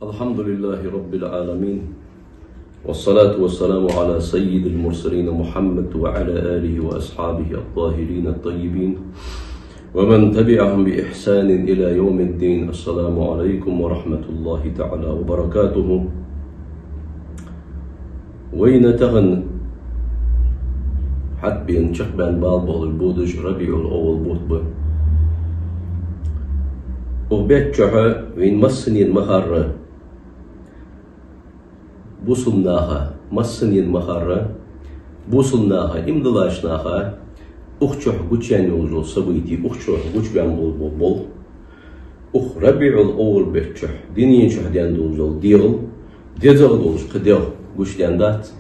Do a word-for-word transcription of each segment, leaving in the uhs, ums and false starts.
الحمد لله رب العالمين، والصلاة والسلام على سيد المرسلين محمد وعلى آله وأصحابه الطاهرين الطيبين، ومن تبعهم بإحسان إلى يوم الدين. السلام عليكم ورحمة الله تعالى وبركاته. Вайна тахан хьатӀабена чакхбаьнна бала болаш бодаш РабиӀул-Аввал бутт ба. Укх бетта чухь вайна массанена ма харра, бусалба наха, массанена ма харра, бусалба наха, иман диллача наха, укх чухь гучаяьнна йолаш йола событие, укх чухь гучабаьнна бола болх. Укх РабиӀул-Аввал бетта чухь, дунен чухь даьнна долаш дола дегӀал, дезагӀа долаш кхы дегӀ гучадаьнна дац.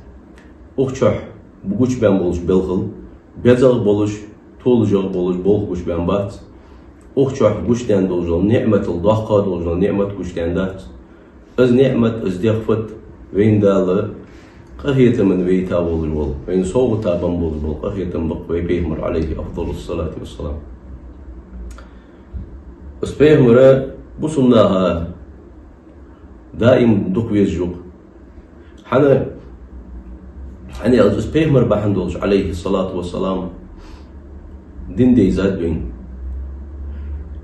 Укх чухь гучабаьнна болаш белхал, безагӀа болаш, толашагӀа болаш болх гучабаьнна бац. Укх чухь гучадаьнна долаш дола ниӀматал доккха долаш дола ниӀмат гучадаьнна дац. Из ниӀмат, из дегӀ фуд? Вайна Дала къахетама вайта волаш вола, вайна совгӀата бенна болаш бола къахетам ба-кх вай Пайхамар, عليه أفضل الصلاة والسلام. Из Пайхамар бусалба наха даим дукха везаш ва-кх. ХӀана, хӀана аьлча из Пайхамар бахьан долаш, عليه الصلاة والسلام, ди дайзад вайна.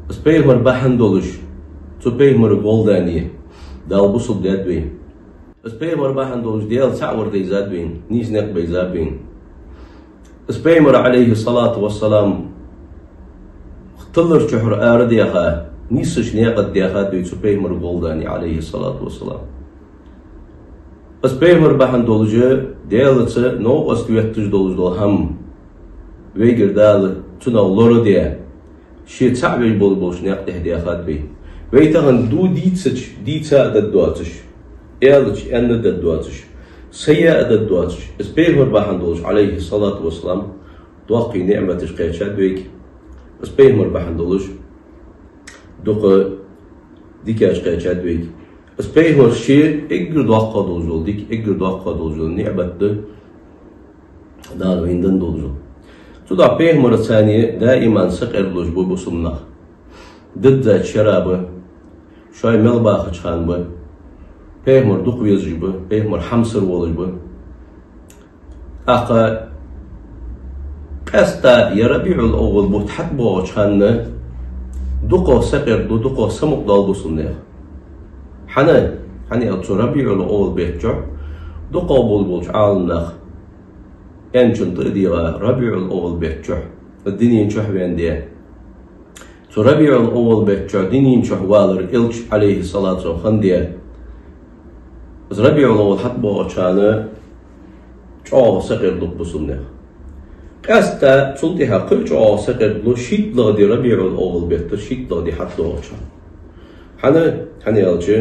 Из Пайхамар бахьан долаш, цу Пайхамара гӀолла даьнна Дала бусалба даьд вай. Из Пайхамар бахьан долаш Даьла цаӀ вар дайзад вайна, нийса никъ байзаб вайна. Из Пайхамар, عليه الصلاة والسلام, тилар чухьара арадаьха, нийсача наькъа тӀа даьхад вай цу Пайхамара гӀолла даьнна, عليه الصلاة والسلام. Из Пайхамар бахьан долаш Даьлаца новкъост ветташ долаш дола хӀама вайгара Дала цунах лорадаь, Ше цаӀ веш болаш болча наькъа тӀа даьхад вай. Вай тахан дув дийцача, дийца а дергдоацаш, аьлча, аьнна а дергдоацаш, са я а дергдоацаш, из Пайхамар бахьан долаш, عليه الصلاة والسلام, доккхий ниӀматаш кхаьчад вайга. Из Пайхамар бахьан долаш дукха дикаш кхаьчад вайга. Из Пайхамар ше эггара доккха долаш дола дика, эггара доккха долаш дола ниӀмат да Дала вайна денна долаш дола. Цудухьа Пайхамарца даим сакъердалуш ба бусалба нах. Диззача шера ба, шоай мел бахача хана ба, Пайхамар дукха везаш ба, Пайхамар хьамсара волаш ба. ТӀаккха къаьстта ер РабиӀул-Аввал бутт хьатӀабоагӀача хана дукхагӀа сакъердалу, дукхагӀа самукъадоал бусалба нах. ХӀана? ХӀана аьлча цу РабиӀул-Аввал бетта чухь дукхагӀа болаш болча Ӏаламнаха, аьнначун тӀа а дегӀа, РабиӀул-Аввал бетта чухь, дунен чухь ваьнна даь. Цу РабиӀул-Аввал бетта чухь дунен чухь валар Элча, عليه الصلاة والسلام, хиннад. Из РабиӀул-Аввал хьатӀабоагӀача хана чӀоагӀа сакъердалу бусалба нах. Къаьстта цул тӀехьагӀа кхы а чӀоагӀа сакъердалу шийтталагӀа ди РабиӀул-Аввал бетта, шийтталагӀа ди хьатӀабоагӀача хана. ХӀана? ХӀана аьлча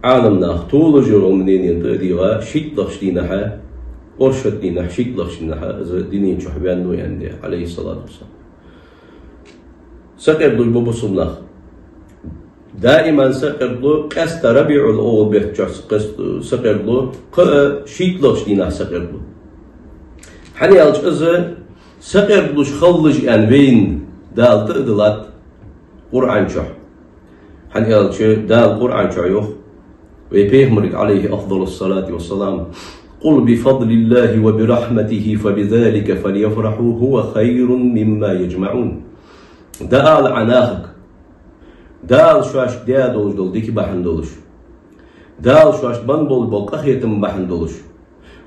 Ӏаламнаха толашагӀа мненена тӀа а дегӀа, шийтталагӀча дийнахьа, оршот дийнахьа, шийтталагӀча дийнахьа из дунен чухь ваьннав аьнна даь, عليه الصلاة والسلام. Сакъердалуш ба бусалба нах. Даим сакъердалу, къаьстта РабиӀул-Аввал бетта чухь къаьст-, сакъердалу, кхы а шийтталагӀча дийнахьа сакъердалу. ХӀана аьлча из сакъердалуш хилалаш аьнна вайна Дала тӀа а диллад Къуръан чухь. ХӀана аьлча Дала Къуръан чухь йоах вай Пайхамарга, عليه أفضل الصلاة والسلام: قل بفضل الله وبرحمته فبذلك فليفرحوا هو خير مما يجمعون. ДӀаала Ӏа нахага, Дала шоашта даь долаш дола дика бахьан долаш, Дала шоашта бенна болаш бола къахетам бахьан долаш,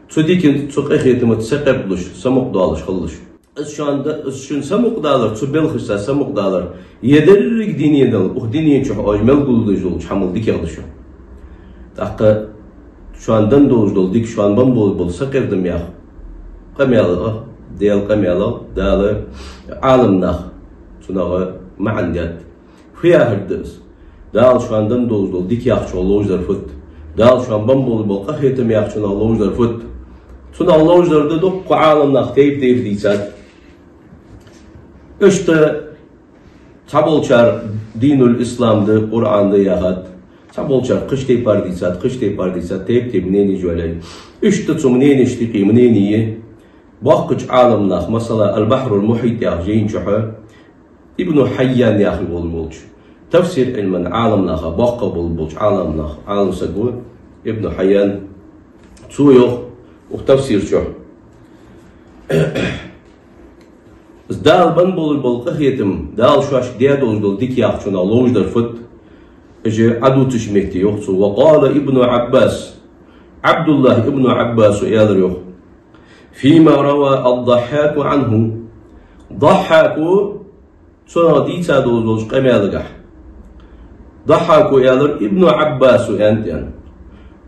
цу дикаца, цу къахетамаца сакъердалуш, самукъадоалаш хилалаш. Из шоана да-, из шун самукъадалар, цу белхашца самукъадалар, е деррига дуненал, укх дунен чухь оаш мел гулдеш долча хӀамал дикагӀа да шоана. ТӀаккха шоана денна долаш дола дика, шоана бенна болаш бола сакъердам яха къамаьл а, Даьла къамаьл а, Дала Ӏаламнаха цунах маӀан даьд. Фу яхар да из? Дала шоана денна долаш дола дика яхачох ловш дар фуд? Дала шоана бенна болаш бола къахетам яхачох ловш дар фуд? Цунах ловш дар да дуккха Ӏаламнаха тайп-тайпара дийцад. Иштта цхьаболчар динул ислам да, Къуръан да яхад. Цхьаболчар кхыча тайпара дийцад, кхыча тайпара дийцад, тайп-тайпара мненеш йоалаяьй. Иштта цу мненешта юкъе мнени боккхача Ӏаламнаха, масала, Аль-Бахьруль-Мухьийт яхача жайна чухь Ибну Хьайян яхаш волаш волча Тафсир Ӏилман Ӏаламнаха, боккха болча Ӏаламнах, Ӏалам саг ва Ибн Хьайян. Цо йоах укх тафсир чу: Дала бенна болаш бола къахетам, Дала шоашка даь долаш дола дика яхачунах ловш дар фуд? Уж Ӏадувцача метте йоах цо: «وقال ابن عباس». Ӏабдуллахь ибн Ӏаббаса аьлар йоах: «فيما روى الضحاك عنه». Дахьака цунах дийца долаш долча къамаьлагахь. Дахьака аьлар Ибн Ӏаббаса аьннад аьнна: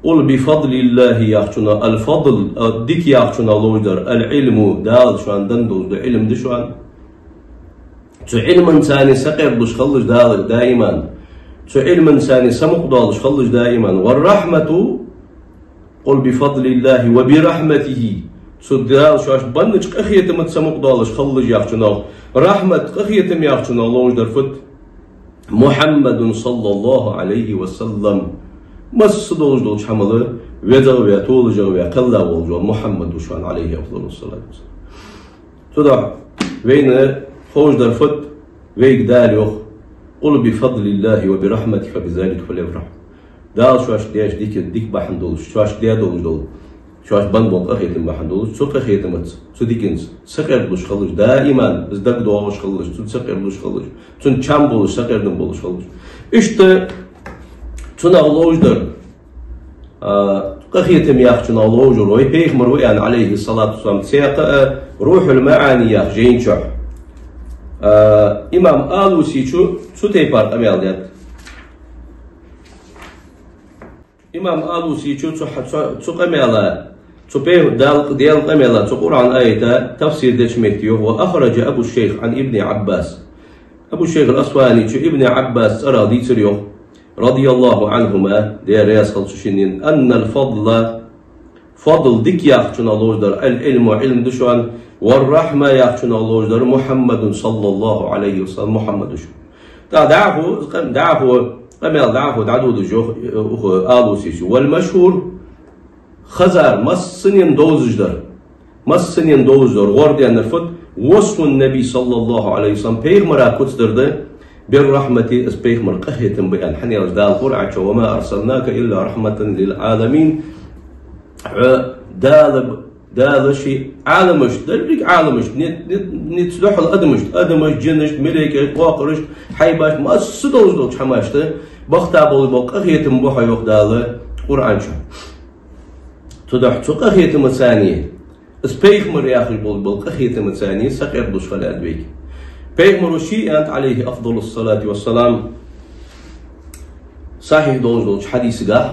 «قل بفضل الله» яхачунах, ал-фадл, а, дика яхачунах ловш дар, ал-Ӏилму, Дала шоана денна долаш дола Ӏилма да шоана. Цу Ӏилманца сакъердалуш хилалаш Дала даиман. Цу Ӏилманца самукъадоалаш хилалаш даиман. «والرحمة», «قل بفضل الله وبرحمته». Цу Дала шоашта беннача къахетамца самукъадоалаш хилалаш яхачунах, рахьмат, къахетам яхачунах ловш дар фуд? «محمد صلى الله عليه وسلم». Масса долаш долча хӀамал везаш а ве, толаш а ве, кхелла волаш вола Мухьаммад ва шоана, عليه أفضل الصلاة والسلام. Цудухьа вайна ховш дар фуд, вайга Дала йоах: «قل بفضل الله وبرحمته فبذلك فليفرحوا». Дала шоашта деча дика, дика бахьан долаш, шоашта даь долаш дола, шоашта бенна бола къахетам бахьан долаш, цу къахетамца, цу диканца сакъердалуш хилалаш, даиман из дагадоагӀаш хилалаш, цунца сакъердалуш хилалаш, цунна чам болаш, сакъердам болаш хилалаш. Иштта цунах ловш дар, а, къахетам яхачунах ловш дар вай, пайхамар ва аьнна, عليه الصلاة والسلام, цхьаькха а «Рухьул-МаӀани» яхача жайна чу. А, имам Алусийчо цу тайпара къамаьл даьд. Имам Алусийчо цу хьа-, цу, цу къамаьла, цу пе-, Дала, Даьла къамаьла, цу Къуръан аята тафсир деча метте йоах: «وأخرج أبو الشيخ عن ابن عباس». Абу Шейх ал-Асфаханичо Ибн Ӏаббаса цӀерах дийцар йоах, رضي الله عنهما, Даьла раьза хилва цу шиннена, «أن الفضل», фадл, дика яхачунах ловш дар, «العلم», Ӏилма да шоана, «والرحمة» яхачунах ловш дар, «محمد صلى الله عليه وسلم», Мухьаммад ва шоана. ТӀаккха дӀахо, къам-, дӀахо, къамаьл дӀахо дӀадодаш йоах, э, укх Алусийчо: «والمشهور», хезар, массанена довзаш дар, массанена довзаш дар, гӀор даьннар фуд? «وصف النبي صلى الله عليه وسلم», пайхамара куц дар да, «بالرحمة», из пайхамар къахетам ба аьнна, хӀана аьлча Дала Къуръан чу: «وما أرسلناك إلا رحمة للعالمين». Хьо Дала б-, Дала ший Ӏаламашта, деррига Ӏаламашта, ни-, ни-, низ духьал адамашта, адамашта, жинашта, малейкашта, кхокхарашта, хьайбашта, масса долаш долча хӀамашта бахийта болаш бола къахетам ба хьо, йоах Дала Къуръан чу. Цудухьа цу къахетамца, из пайхамар яхаш бола, бола къахетамца сакъердалуш хила аьннад вайга. Пайхамаро ше аьннад, عليه أفضل الصلاة والسلام, сахьихь долаш долча хьадисагахь,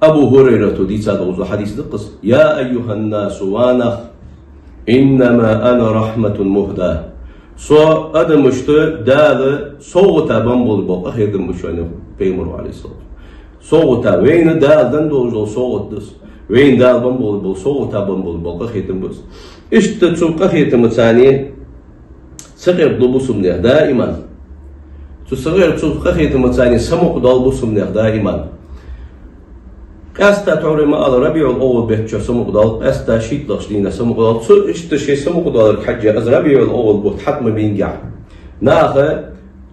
Абу Хурайрата дийца долаш дола хьадис да-кх из: «يا أيها الناس», ва нах, «إنما أنا رحمة مهداة». Со адамашта Дала совгӀата бенна болаш бола къахетам ба шоана, йоах пайхамаро, عليه الصلاة والسلام. СовгӀата, вайна Дала денна долаш дола совгӀат да из. Вайна Дала бенна болаш бола, совгӀата бенна болаш бола къахетам ба из. Иштта цу къахетамца сакъердалу бусалба нах даиман. Цу сакъер-, цу къахетамца самукъадоал бусалба нах даиман. Къаьстта тхьовра ма аллара, РабиӀул-Аввал бетта чу самукъадоал, къаьстта шийтталагӀча дийнахьа самукъадоал. Цу иштта шоай самукъадоаларга хьежжа, из РабиӀул-Аввал бутт хьатӀабингехь, наха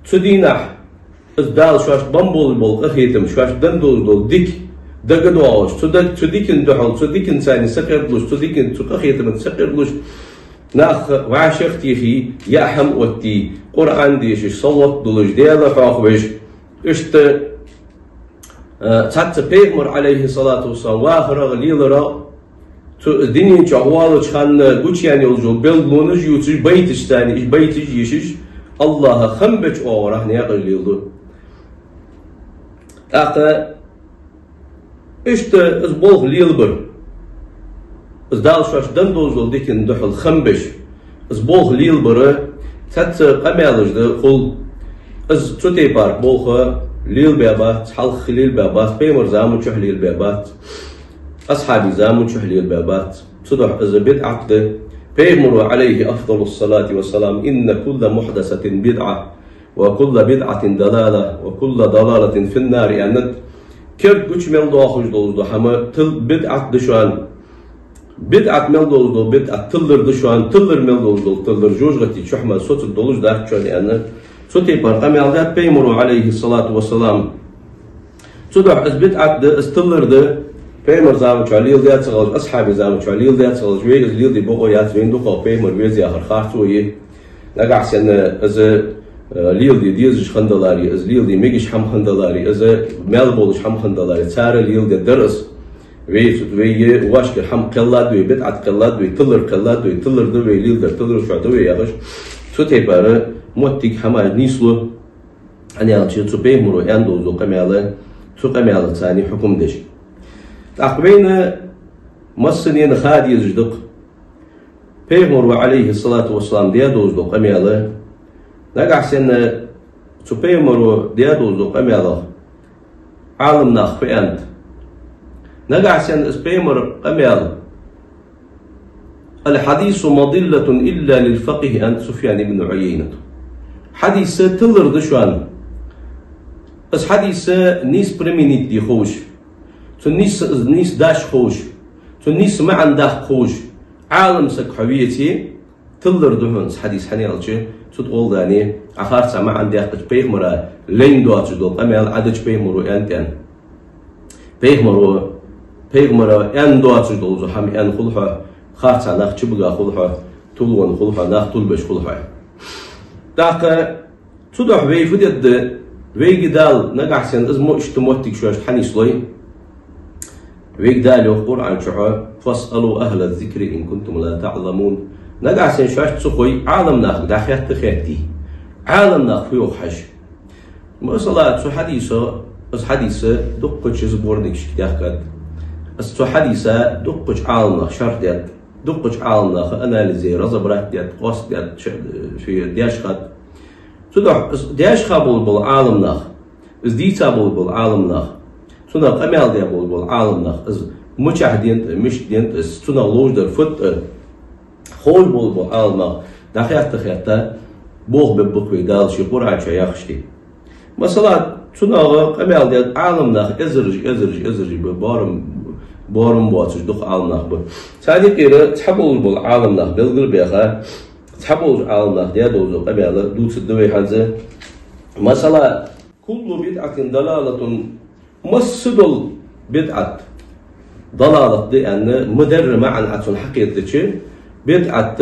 цу дийнахьа из Дала шоашта бенна болаш бола къахетам, шоашта денна долаш дола дика дагадоагӀаш, цу даг-, цу дикан духьал, цу диканца сакъердалуш, цу дикан, цу къахетамца сакъердалуш, нах вӀашагӀтехе, яа хӀама оттае, Къуръан дешаш, салот дулаш, Даьла хьоахавеш, иштта, э, цхьацца пайхамар, عليه الصلاة والسلام, вахарах, леларах, цу дунен чу воаллача хана гучаяьнна йолаш йола белгалонаш ювцаш, байташца, уж байташ ешаш, АллахӀа хам беча оагӀорахьа наькъаш леладу. ТӀаккха иштта из болх лелабар, из Дала шоашта денна долаш дола дикан духьал хам беш, из болх лелабар цхьацца къамаьлаш да хул. Из цу тайпара болх лелабаь бац, хьалха лелабаь бац, пайхамара заман чухь лелабаь бац, асхьабий заман чухь лелабаь бац. Цудухьа из бидӀат да. Пайхамаро, عليه أفضل الصلاة والسلام: «إن كل محدثة بدعة وكل بدعة ضلالة وكل ضلالة في النار», аьннад. Керда гуча мел доахаш долаш дола хӀама тил-, бидӀат да шоана. БидӀат мел долаш дола бидӀат тилар да шоана, тилар мел долаш дола тилар жожагӀатен чухь мара соцаргдолаш дац шоана, аьнна, Цу тайпара къамаьл даьд пайхамаро, Ӏалайхи ссалату вассалам. Цудухьа из бидӀат да, из тилар да, пайхамара заман чухь леладаь ца хилча, асхьабий заман чухь леладаь ца хилча, вай из леладе бокъо яц, вайна дукхагӀа пайхамар веза яхар харцо я. Нагахьа санна из, э, леладе дезаш хиннадаларе, из леладе мегаш хӀама хиннадаларе, из маьл болаш хӀама хиннадаларе, цар леладергдар из. Вай цу, вай е вошка хӀама кхеллад вай, бидӀат кхеллад вай, тилар кхеллад вай, тилар да вай, леладер тилар чухь да вай яхаш. Цу тайпара моттиг хӀамаш нийслу, хӀана аьлча цу пайхамаро аьнна долаш дола къамаьл, цу къамаьлаца царна хьукам деш. ТӀаккха вайна массанена ха дезаш да-кх пайхамаро, Ӏалайхи ссалату вассалам, даь долаш дола къамаьл. Нагахьа санна цу пайхамаро даь долаш дола къамаьлах Ӏаламнаха фу аьннад? Нагахьа санна из пайхамара къамаьл: «الحديث مضلة إلا للفقيه», аьннад Суфьян ибн Ӏуяйната. Хьадис тилар да шоана. Из хьадис нийса применить де ховш, цун нийса, нийса даш ховш, цун нийса маӀан даккха ховш Ӏалам саг хьо веце, тилар да хьона из хьадис, хӀана аьлча цу тӀа гӀолла даьнна, Ӏа харцахьа маӀан даьккхача, пайхамара лайна доацаш дола къамаьл Ӏа дича, пайхамаро аьннад аьнна. Пайхамаро, пайхамара аьнна доацаш дола хӀама аьнна хул хьо, харцахьа нах чубуга хул хьо, тилвенна хул хьо, нах тилбеш хул хьо. ТӀаккха цудухьа вай фу дергда? Вайга Дала нагахьа санна из мо иштта моттиг шоашта хьанийслой? Вайга Дала йоах Къуръан чухь: «فاسألوا أهل الذكر إن كنتم لا تعلمون». Нагахьа санна шоашта ца хой, Ӏаламнахага дӀахаьтта хетте. Ӏаламнах фу йоах хьажа. Масала, цу хьадисо, из хьадис дуккхача сборникашка даьхкад. Из цу хьадиса дуккхача Ӏаламнаха шарх даьд, дуккхача Ӏаламнаха анализ яь, разобрать даьд, къоастадаьд, ш-, шоаш даьш хиннад. Цудухьа из даьш хинна болаш бола Ӏаламнах, из дийца болаш бола Ӏаламнах, цунах къамаьл даь болаш бола Ӏаламнах, из мичахьа денад, мишта денад, из цунах ловш дар фуд, ховш болаш бола Ӏаламнах дӀахаьтта хетта, болх бергба-кх вай Дала ший Къуръан чу яхаш. Масала, цунах къамаьл даь Ӏаламнах эзараш, эзараш, эзараш ба, боарам, боарам боацаш дукха Ӏаламнах ба. Царна юкъера цхьаболаш бола Ӏаламнах белгалбаьха, цхьаболча Ӏаламнаха даь долаш дола къамаьл дувцаргда вай хӀанз. Масала: «كل بدعة ضلالة», масса дола бидӀат далалат да аьнна, ма дарра маӀан Ӏа цун хьакхетача, бидӀат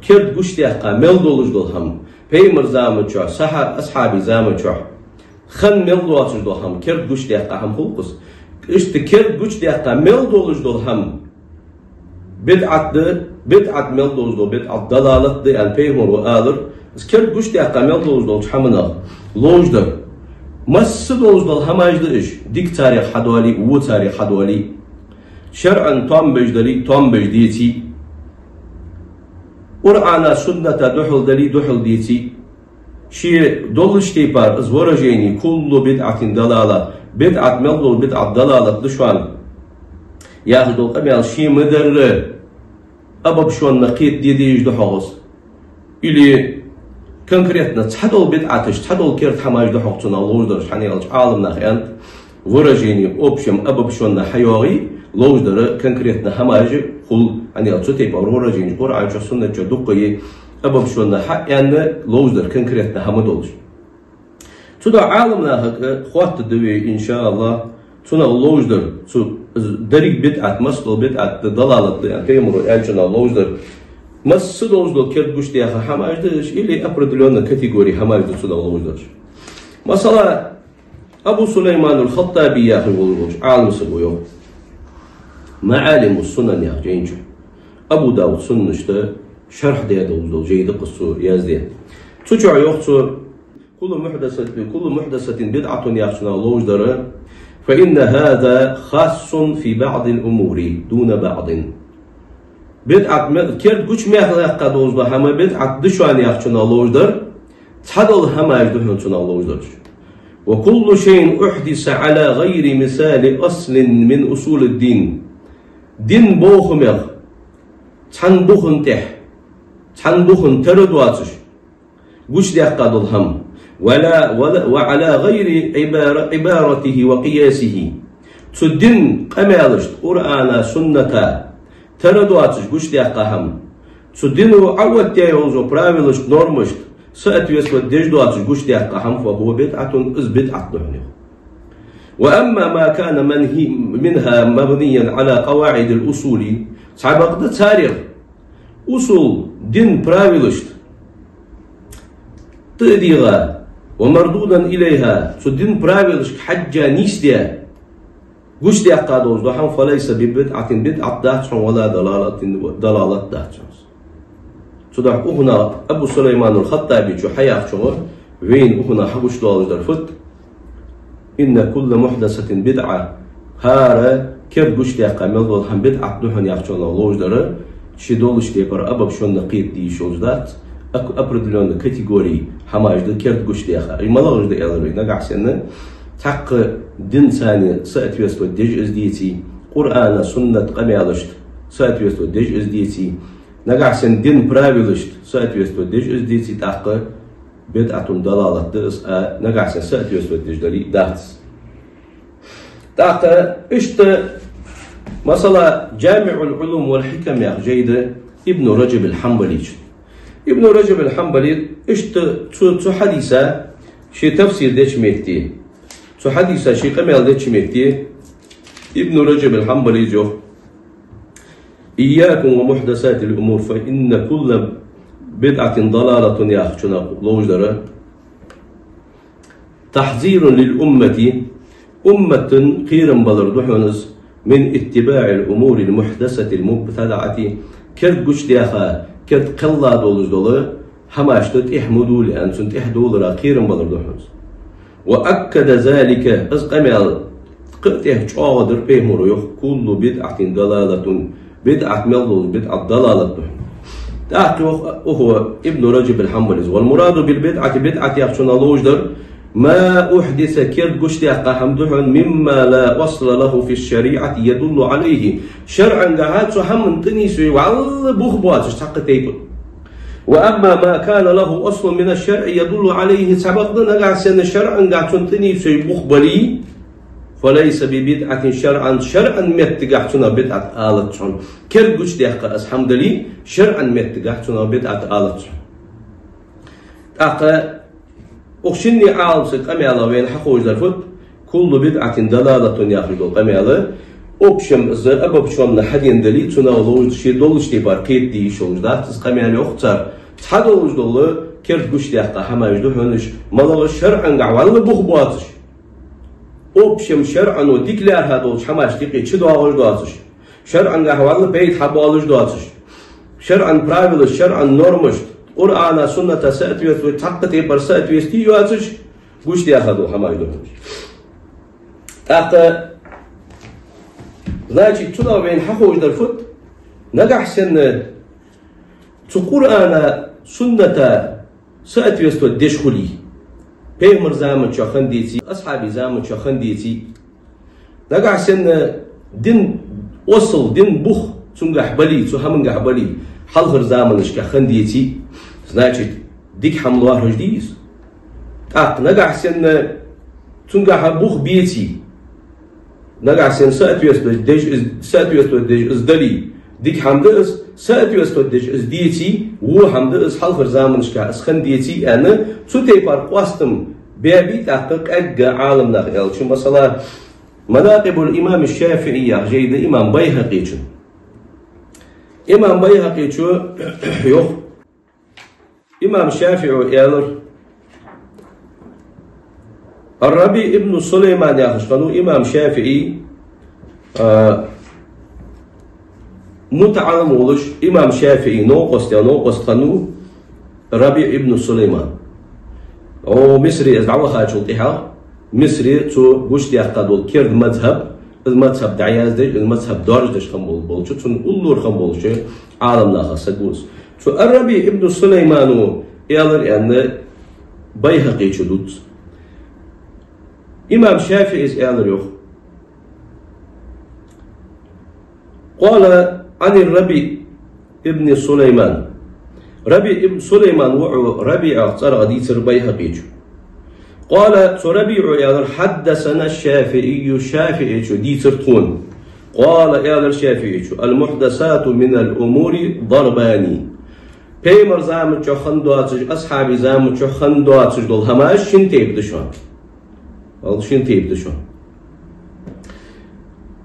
керда гучадаьккха мел долаш дола хӀама, пайхамара заман чухь, сахьа-, асхьабий заман чухь хинна мел доацаш дола хӀама, керда гучадаьккха хӀама хул-кх из. Иштта керда гучадаьккха мел долаш дола хӀама бидӀат да, бидӀат мел долаш дола бидӀат далалат да аьнна пайхамаро аьлар. Из керда гучадаьккха мел долаш долча хӀаманах ловш дар. Масса долаш дола хӀамаш да уж, дика царех хьадоале а, во царех хьадоале а. ШарӀан том беш дале а, том беш деце а. Къуръана, сунната духьал дале а, духьал деце а. Ше долча тайпара из выражени «كل بدعة ضلالة», бидӀат мел дола бидӀат далалат да шоана яхаш дола къамаьл ше ма дарра, обобщённо кхетаде дезаш да хьогӀ из. Или конкретно цхьадола бидӀаташ, цхьадола керда хӀамаш да хьогӀ цунах ловш дараш, хӀана аьлча Ӏаламнаха аьннад, выражени общем, обобщённо хьайоагӀе, ловш дар конкретно хӀамаш хул, хӀана аьлча цу тайпара выраженеш Къуръан чу, суннат чу дукха я, обобщённо хьааьнна, ловш дар конкретно хӀама долаш. Цудухьа Ӏаламнахага хоаттаргда вай, иншааллахӀ, цунах ловш дар, цу деррига бидӀат, масса дола бидӀат да, далалат да аьнна пайхамаро аьнначунах ловш дар. Масса долаш дола керда гучадаьха хӀамаш да уж, или определённая категория хӀамаш да цунах ловш дараш. Масала, Абу Сулайман аль-ХаттӀаби яхаш волаш волча Ӏаламсаго йоах, «МаӀалиму Сунан» яхача жайна чу, Абу Давуда Сунанашта шарх даь долаш дола жай да-кх из цо яздаь. Цу чу йоах цо: «كل محدثة، كل محدثة بدعة» яхачунах ловш дар, «فإن هذا خاص في بعض الأمور دون بعض». БидӀат ме-, керда гуча мел даьккха долаш дола хӀама бидӀат да шоана яхачунах ловш дар, цхьадола хӀамаш да хьона цунах ловш дараш. «وكل شيء أحدث على غير مثال أصل من أصول الدين». Дина бохамех цхьан бухана тӀехьа, цхьан бухана тара доацаш гучадаьккха дола хӀама. «ولا، ولا، وعلى غير عبارة، عبارته وقياسه». Цу дина къамаьлашта, Къуръана, сунната тара доацаш гучадаьккха хӀама. Цу дино Ӏооттаяь йолча правилашта, нормашта соответствовать деш доацаш гучадаьккха хӀама, فهو بدعة, из бидӀат да хьона, йоах. وأما ما كان منهي منها مبنيا على قواعد الأصول, цхьабакъда царех усул, дина правилашта тӀа а дийгӀа, ومردودا إليها, цу дина правилашка хьежжа нийсде гучадаьккха долаш дола хӀама, فليس ببدعة, бидӀат дац хьона, ولا ضلالة, далалат дац хьона. Цудухьа укханах Абу Сулайманул Хаттабе хьаяхачох вайна укханах хьагучадоалаш дар фуд: إن كل محدثة بدعة, хӀара керда гучадаьккха мел дола хӀама бидӀат да хьона яхачох ловш дар, ше долча тайпара обобщённо кхетаде йиш йолаш дац, ак-, определённый категории хӀамаш да керда гучадаьха. Из малагӀаш да аьлча, нагахьа санна цхьаккха динца соответствовать деш из деце, Къуръана, сунната къамаьлашта соответствовать деш из деце, нагахьа санна дина правилашта соответствовать деш из деце, тӀаккха بدعة ضلالة да из, а нагахьа санна соответствовать деш дале а дац. ТӀаккха иштта, масала, جامع العلوم والحكم яха жай да Ибн Раджаб ал-Хьанбалийчун. Ибн Раджаб ал-Хьанбали иштта цу, цу хьадиса ше тафсир деча метте, цу хьадиса ше къамаьл деча метте, Ибн Раджаб ал-Хьанбалис йоах: إياكم ومحدثات الأمور فإن كل بدعة ضلالة яхачох ловш дар تحذير للأمة, уммата кхерам балар да хьона из, من اتباع الأمور المحدثة المبتدعة, керда гучадаьха, керда кхелла долаш дола хӀамашта тӀехьа ма довла аьнна, цунна тӀехьа довлара кхерам балар да хьона из. وأكد ذلك, из къамаьл кхы а тӀехьа чӀоагӀа дар пайхамара, йоах: كل بدعة ضلالة, бидӀат мел долаш, бидӀат далалат да хьона. ТӀаккха йоах укхо, Ибн Раджаб ал-Хьанбалис: والمراد بالبدعة, бидӀат яхачох ловш дар, ما أحدث, керда гучадаьккха хӀама да хьона, مما لا أصل له في الشريعة يدل عليه, шарӀангахьа цу хӀаман тӀанийсвеш вӀалла бух боацаш цхьаккха тайпа. وأما ما كان له أصل من الشرع يدل عليه, цхьабакъда нагахьа санна шарӀангахьа цунна тӀанийсвеш бух бале, فليس ببدعة شرعا, шарӀан меттагахьа цунах бидӀат алац хьона. Керда гучадаьккха из хӀама дале, шарӀан меттагахьа цунах бидӀат алац хьона. ТӀаккха укх шинне Ӏаламсага къамаьлах вайна хьаховш дар фуд: كل بدعة ضلالة яхаш дола къамаьл, общем, из обобщённо хьадена дале, цунах ловш ше долча тайпара кхетаде йиш йолаш дац из къамаьл, йоах цар. Цхьа долаш дола керда гучадаьккха хӀамаш да хьона уж, малагӀаш? ШарӀангахьа вӀалла бух боацаш, общем, шарӀо дика лаьрхӀа долча хӀамашта юкъе чудоагӀаш доацаш, шарӀангахьа вӀалла пайда хьабоалаш доацаш, шарӀан правилашта, шарӀан нормашта, Къуръана, сунната соответствовать, цхьаккха тайпара соответствие йоацаш гучадаьха дола хӀамаш да хьона уж. ТӀаккха, значит, цунах вайна хьаховш дар фуд? Нагахьа санна цу Къуръана, сунната соответствовать деш хуле, пайхамара заман чухь хинна деце, асхьабий заман чухь хинна деце, нагахьа санна дина асл, дина бух цунгахьа бале, цу хӀамангахьа бале, хьалхарча заманашкахь хинна деце, значит, дика хӀама лоархӀаш дий из? ТӀаккха нагахьа санна цунгахьа бух беце, нагахьа санна соответствовать деш из, соответствовать деш из дале, дика хӀама да из, соответствовать деш из деце, во хӀама да из, хьалхарча заманашкахь из хинна деце аьнна, цу тайпара къоастам баьбий тӀаккха къаьгга Ӏаламнаха аьлча, масала, مناقب الإمام الشافعي яха жай да имам БайхӀакъийчун. Имам БайхӀакъийчо йоах, имам ШафиӀо аьлар, Раби ибн Сулайман яхаш хиннав имам ШафиӀий, а, мутаӀаллим волаш, имам ШафиӀий новкъост, новкъост хиннав Раби ибн Сулайман. О, Мисре из дӀавахачул тӀехьагӀа, Мисре цо гучадаьккха дола керда мазхӀаб, из мазхӀаб дӀаяздеш, из мазхӀаб доаржадеш хинна бол-, болча, цунна уллора хинна болча Ӏаламнахах саг ва из. Цу ар-Раби ибн Сулаймано аьлар аьнна, БайхӀакъийчо дувц. Имам ШафиӀийс аьлар йоах: قال عن الربيع بن سليمان. РабиӀ ибн Сулайман воӀо РабиӀах цӀерагӀа дийцар БайхӀакъийчо. قال, цу РабиӀо аьлар: حدثنا الشافعي, ШафиӀийчо дийцар тхона. قال, аьлар ШафиӀийчо: المحدثات من الأمور ضربان. Пайхамара заман чухь хинна доацаш, асхьабий заман чухь хинна доацаш дола хӀамаш шин тайпа да шоана. Валла шин тайпа да шоана.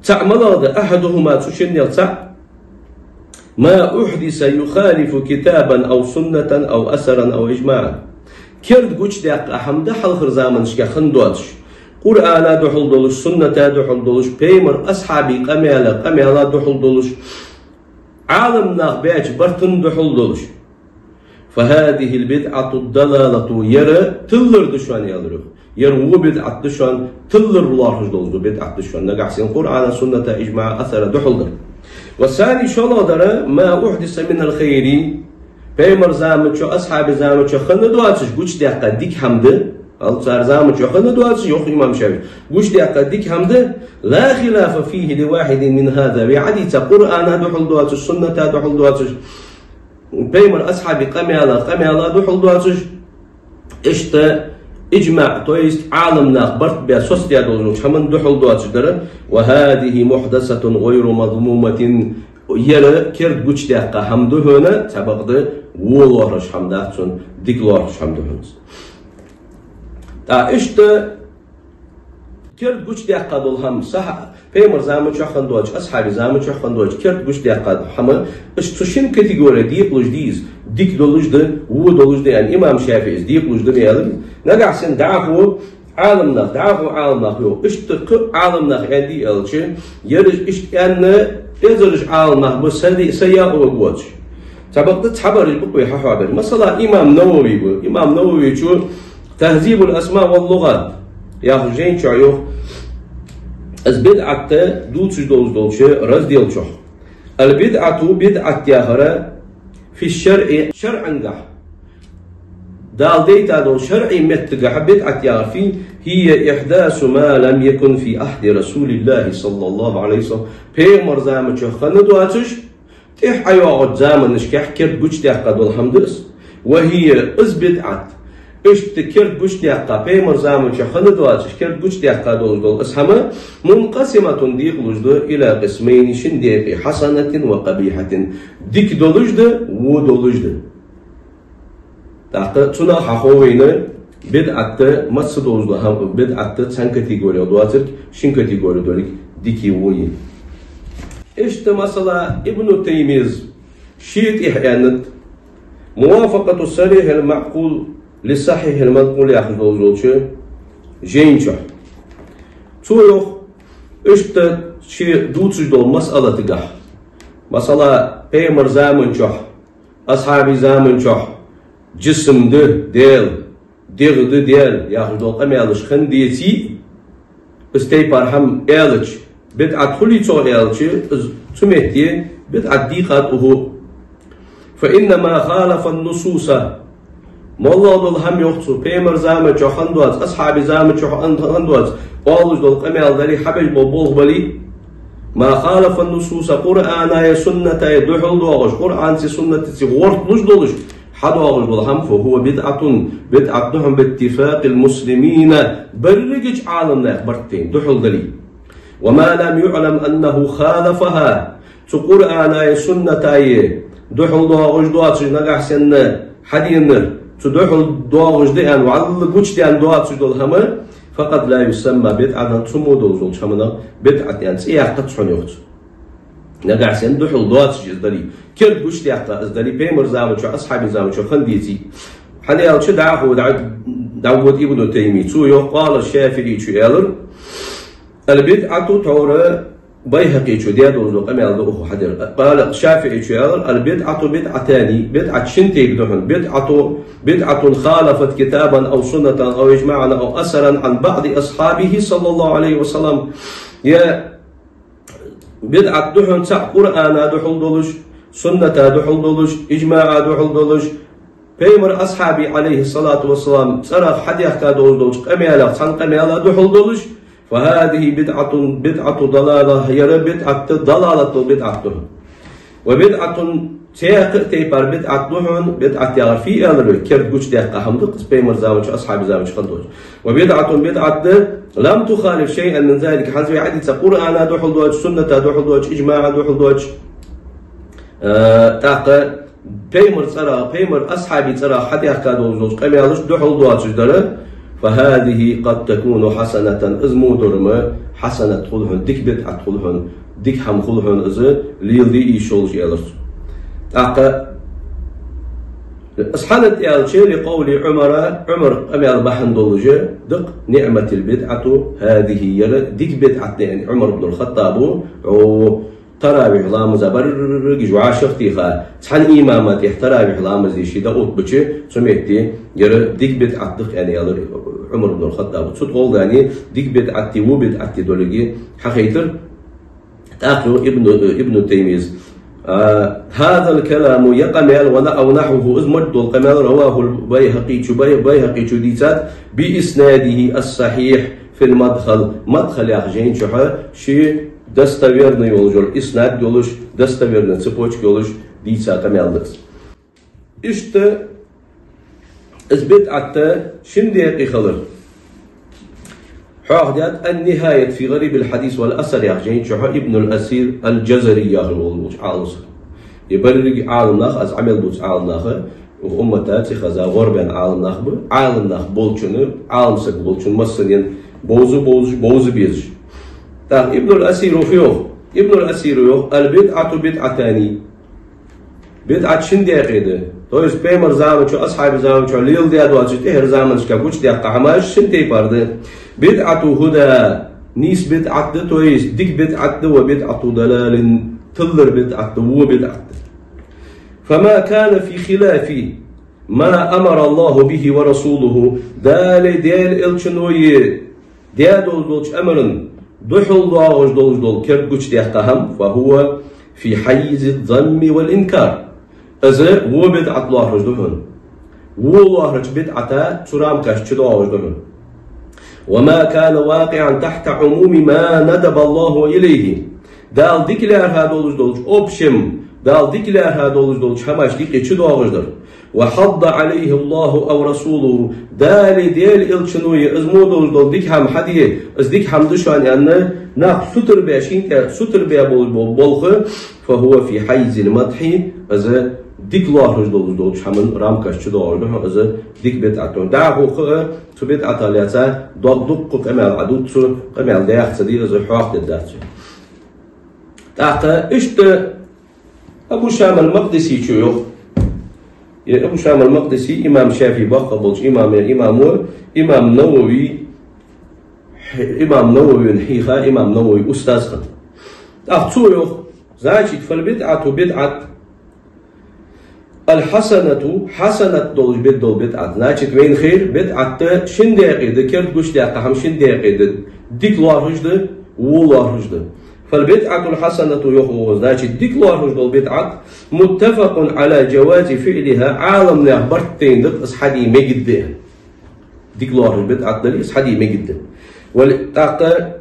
ЦаӀ малагӀа да, أحدهما, цу шиннех цаӀ, ما أحدث يخالف كتابا أو سنة أو أثرا أو إجماعا. Керда гучадаьккха хӀама да хьалхарча заманашка хинна доацаш. Къуръана духьал долаш, сунната духьал долаш, пайхамара асхьабий къамаьла, къамаьла духьал долаш, Ӏаламнаха баьча барта духьал долаш. فهذه البدعة الضلالة, ер тилар да шоана, аьлар йоах. Ер во бидӀат да шоана, тилар лоархӀаш долаш дола бидӀат да шоана. Нагахьа санна Къуръана, сунната, иджмаӀа, асара духьал дар. والثاني, шоллагӀдар, ما أحدث من الخير, пайхамара заман чухь, асхьабий заман чухь хинна доацаш гучадаьккха дика хӀама да. Валла цар заман чухь хинна доацаш, йоах имам ШафиӀе, гучадаьккха дика хӀама да, لا خلاف فيه لواحد من هذا, вай хьадийца Къуръана духьал доацаш, сунната духьал доацаш, пайхамара асхьабий къамаьла, къамаьла духьал доацаш, иштта иджмаӀ, то есть Ӏаламнаха барт баь, соцадаь долаш долча хӀаман духьал доацаш дар, وهذه محدثة غير مذمومة, ер керда гучадаьккха хӀама да хьона, цхьабакъда во лоархӀаш хӀама дац цун, дика лоархӀаш хӀама да хьона. ТӀаккха иштта керда гучадаьккха дола хӀама, сахьа-, пайхамара заман чухь хинна доацаш, асхьабий заман чухь хинна доацаш, керда гучадаьккха дола хӀама, иштта цу шин категоре декъалуш да из, дика долаш да, во долаш да аьнна, имам ШафиӀе из декъалуш да ма аьлар. Нагахьа санна дӀахо Ӏаламнах, дӀахо Ӏаламнах йоах. Иштта кхы Ӏаламнах аьннадий аьлча, ераш иштта аьнна, эзараш Ӏаламнах ба, са ди-, са яа воацаш. Цхьабакъда цхьабараш ба-кх вай хьахьоабаьр. Масала, имам Навави ба. Имам Нававичо تهذيب الأسماء واللغات яхача жайна чухь йоах, из бидӀат дувцаш долаш долча раздела чухь: البدعة, бидӀат яхар, في الشرع, шарӀангахь, Дала дайта дола шарӀий меттагахь бидӀат яхар фуй, هي إحداث ما لم يكن في عهد رسول الله صلى الله عليه وسلم, пайхамара заман чухь хинна доацаш, тӀехьа ӀойоагӀача заманашкахь керда гучадаьккха дола хӀама да из. وهي, из бидӀат, иштта керда гучадаьккха, пайхамара заман чухь хинна доацаш, керда гучадаьккха долаш дола из хӀама, منقسمة, декъалуш да, إلى قسمين, шин декъе, حسنة وقبيحة, дика долаш да, во долаш да. ТӀаккха цунах хьахов вайна бидӀат маца долаш да хӀама, бидӀат цхьан категоре доацилга, шин категоре долга дикеи воеи. Иштта, масала, Ибну Таймийяс ше тӀехьа аьннад, موافقة الصريح المعقول للصحيح المنقول яхаш долаш долча жайна чухь. Цо йоах, иштта ше дувцаш долча масъалатагахь, масала, пайхамара заман чухь, асхьабий заман чухь жисм да Даьла, дегӀ да Даьла яхаш дола къамаьлаш хинна деце а, из тайпара хӀама аьлча, бидӀат хулий цох аьлча, из цу метте бидӀат дийкъад укхо. فإن ما خالف النصوص, моллагӀа дола хӀама, йоах цо, пайхамара заман чухь хинна доацаш, асхьабий заман чухь хинна доацаш, оалаш дола къамаьл дале, хьабеш бола болх бале, ما خالف النصوص, Къуръанаи суннатаи духьал доагӀаш, Къуръанцеи суннатацеи гӀортлуш долаш хьадоагӀаш дола хӀама, فهو بدعة, бидӀат да хьона, باتفاق المسلمين, берригача Ӏаламнаьха барт тайна духьал дале. وما لم يعلم أنه خالفها, цу Къуръанаи суннатаи духьал доагӀаш доацаш, нагахьа санна хьаденар, цу духьал доагӀаш да аьнна, вӀалла гучадаьнна доацаш дола хӀама, فقد لا يسمى بدعة, цу мо долаш долча хӀаманах бидӀат аьнна цӀи яьккхац хьона, йоах цо. Нагахьа санна духьал доацаш из дале, керда гучадаьккха из дале, пайхамара заман чухь, асхьабий заман чухь хинна деце а. ХӀана аьлча, дӀахо дӀа-, дӀавода Ибну Таймийя, цо йоах, قال الشافعي, аьлар, البدعة, тхьовра Байхьакъичо даь долаш дола къамаьл да укхо хьадер. قال, ШафиӀичо аьлар: البدعة بدعتان, бидӀат шин тайпа да хьона. بدعة, بدعة خالفت كتابا أو سنة أو إجماعا أو أثرا عن بعض أصحابه صلى الله عليه وسلم. Е бидӀат да хьона цаӀ Къуръана духьал долаш, сунната духьал долаш, иджмаӀа духьал долаш, пайхамара асхьабий, عليه الصلاة والسلام, цӀерах хьадаьхка долаш долча къамаьлах цхьан къамаьла духьал долаш, فهذه بدعة, بدعة ضلالة, ер бидӀат да, далалат дола бидӀат да хьона. وبدعة, цхьаькха а тайпара бидӀат да хьона, бидӀат яхар фуй аьлар вай, керда гучадаьккха хӀама да-кх из, пайхамара заман чу, асхьабий заман чу хинна доацаш. وبدعة, бидӀат да, لم تخالف شيئا من ذلك, хӀанз вай хьадийца Къуръана духьал доацаш, сунната духьал доацаш, иджмаӀа духьал доацаш, э, тӀаккха пайхамара цӀерагӀа, пайхамара асхьабий цӀерагӀа хьадаьхка долаш долча къамаьлашта духьал доацаш дар, فهذه قد تكون حسنة, из мо дар-м хьасанат хул хьона, дика бидӀат хул хьона, дика хӀама хул хьона из, леладе йиш йолаш, аьлар цо. ТӀаккха из хӀана да аьлча, لقول عمر, Ӏумара къамаьл бахьан долаш да-кх: نعمت البدعة هذه, ер дика бидӀат да, аьнна, Ӏумар ибн аль-ХаттӀаба, о, таравихь ламаза барригаш вӀашагӀтеха, цхьан имама тӀехьа таравихь ламаз деш дӀаоттабича, цу метте ер дика бидӀат да-кх, аьнна, аьлар Ӏумар ибн аль-ХаттӀаба. Цу тӀа гӀолла дика бидӀати во бидӀати долга хьахайтар. ТӀаккха йоах Ибну, Ибну Таймияс: هذا الكلام, ер къамаьл, ون-, أو نحوه, из мо дола къамаьл, رواه البيهقي, Бай-, Байхьакъе дийцад, بإسناده الصحيح في المدخل, Мадхал яхача жайна чухь ший достоверный йолаш йола иснад йолаш, достоверный цепочка йолаш дийца къамаьл да из. Иштта из бидӀат шин декъе хилар хьоахадаьд النهاية في غريب الحديث والأثر яхача жайна чухь Ибн аль-Асир аль-Джазари яхаш волча Ӏалам саго. Е беррига Ӏалам нах, аз Ӏамал дувцача Ӏалам наха, укх уммата цӀихеза гӀорбаьнна Ӏалам нах ба, Ӏалам нах болчунна, Ӏалам саг болчунна массанена бовза бовзаш, бовза безаш. ТӀаккха Ибн аль-Асира фу йоах? Ибн аль-Асира йоах: البدعة بدعتان. БидӀат шин декъе да. То есть пайхамара заман чу, асхьабий заман чу леладаь доацаш, тӀехьарча заманашка гучадаьккха хӀамаш шин тайпара да. بدعة هدى, нийса бидӀат да, то есть дика бидӀат да, وبدعة ضلال, тилара бидӀат да, во бидӀат да. فما كان في خلاف ما أمر الله به ورسوله, Даьлеи Даьла Элчанои даь долаш долча амарна духьал доагӀаш долаш дола керда гучадаьккха хӀама, فهو في حيز الذم والإنكار. Из во бидӀат лоархӀаш да хьона. Во лоархӀача бидӀата цу рамкаш чу доагӀаш да хьона. وما كان واقعا تحت عموم ما ندب الله إليه. Дала дика лаьрхӀа долаш долча, общем, Дала дика лаьрхӀа долаш долча хӀамашта юкъе чу доагӀаш дар. وحض عليه الله أو رسوله, Даьлеи Даьла Элчанои из мо долаш дола дика хӀама хьаде, из дика хӀама да шоана аьнна, нах сутара беш, хӀинтӀа сутара беш бола, бола болх, فهو في حيز المدح, из дика лоархӀаш долаш долча хӀаман рамкаш чу доагӀаш да хьона, из дика бидӀат да. ДӀахо а цу бидӀата лаьца доккха дуккха къамаьл Ӏадувц цо, къамаьл даьха ца де, из хьоахадергдац вай. ТӀаккха иштта Абу Шам аль-Макъдисечо йоах. Е Абу Шам аль-Макъдиси имам ШафиӀий боккхагӀа болча имам, имам ва, имам Навави, имам Нававина хьийха, имам Нававий устаз хинна. ТӀаккха цо йоах, значит, فالبدعة بدعة الحسنة, хьасанат долаш бе дола бидӀат. Значит, вайна хайра бидӀат шин декъе да, керда гучадаьккха хӀама шин декъе да. Дика лоархӀаш да, во лоархӀаш да. فالبدعة الحسنة, йоах, значит, дика лоархӀаш дола бидӀат, متفق على جواز فعلها, Ӏаламнаьха барт тайна да из хьаде мегаргда. Дика лоархӀаш бидӀат дале, из хьаде мегаргда. Вал-, тӀаккха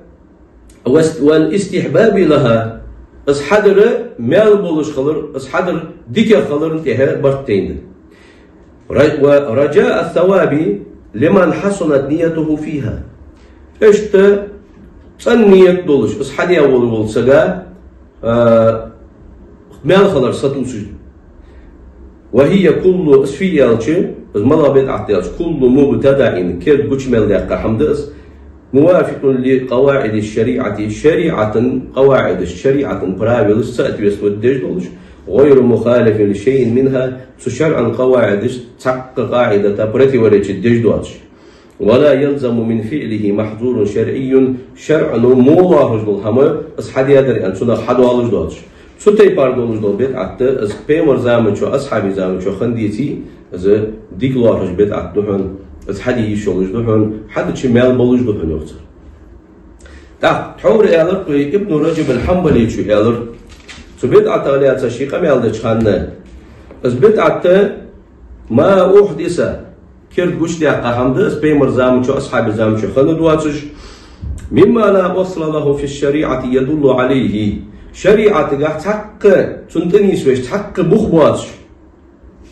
والاستحباب لها, из хьадар маьл болаш хилар, из хьадар дикагӀа хиларна тӀехьа барт тайна да. ورجاء الثواب لمن حسنت نيته فيها. Иштта цӀена ният долаш, из хьаде вола вола сага, а, маьл хилар сатувсаш да. وهي كل, из фу я аьлча, из малагӀа бидӀат да аьлча, كل مبتدع, керда гуча мел даьккха хӀама да из, موافق لقواعد الشريعة, шариӀата къаваӀидашта, шариӀата правилашта соответствовать деш долаш, غير مخالف لشيء منها, цу шарӀан къаваӀидашта цхьаккха къаӀидата противоречить деш доацаш. ولا يلزم من فعله محظور شرعي, шарӀо во лоархӀаш дола хӀама, из хьадаьдар аьнна, цунах хьадоалаш доацаш. Цу тайпара долаш дола бидӀат да, из пайхамара заман чу, асхьабий заман чу хинна деце, из дика лоархӀаш бидӀат да хьона, из хьаде йиш йолаш да хьона, хьадича маьл болаш да хьона, йоах цар. ТӀаккха тхьовра аьлар-кх вай, Ибн Раджаб аль-Хьанбалечо аьлар, цу бидӀата лаьца ший къамаьл деча хана, из бидӀат ما أحدث, керда гучадаьккха хӀама да из, пайхамара заман чу, асхьабий заман чу хинна доацаш, مما لا أصل له في الشريعة يدل عليه. ШариӀатагахь цхьаккха, цунна тӀа нийсвеш, цхьаккха бух боацаш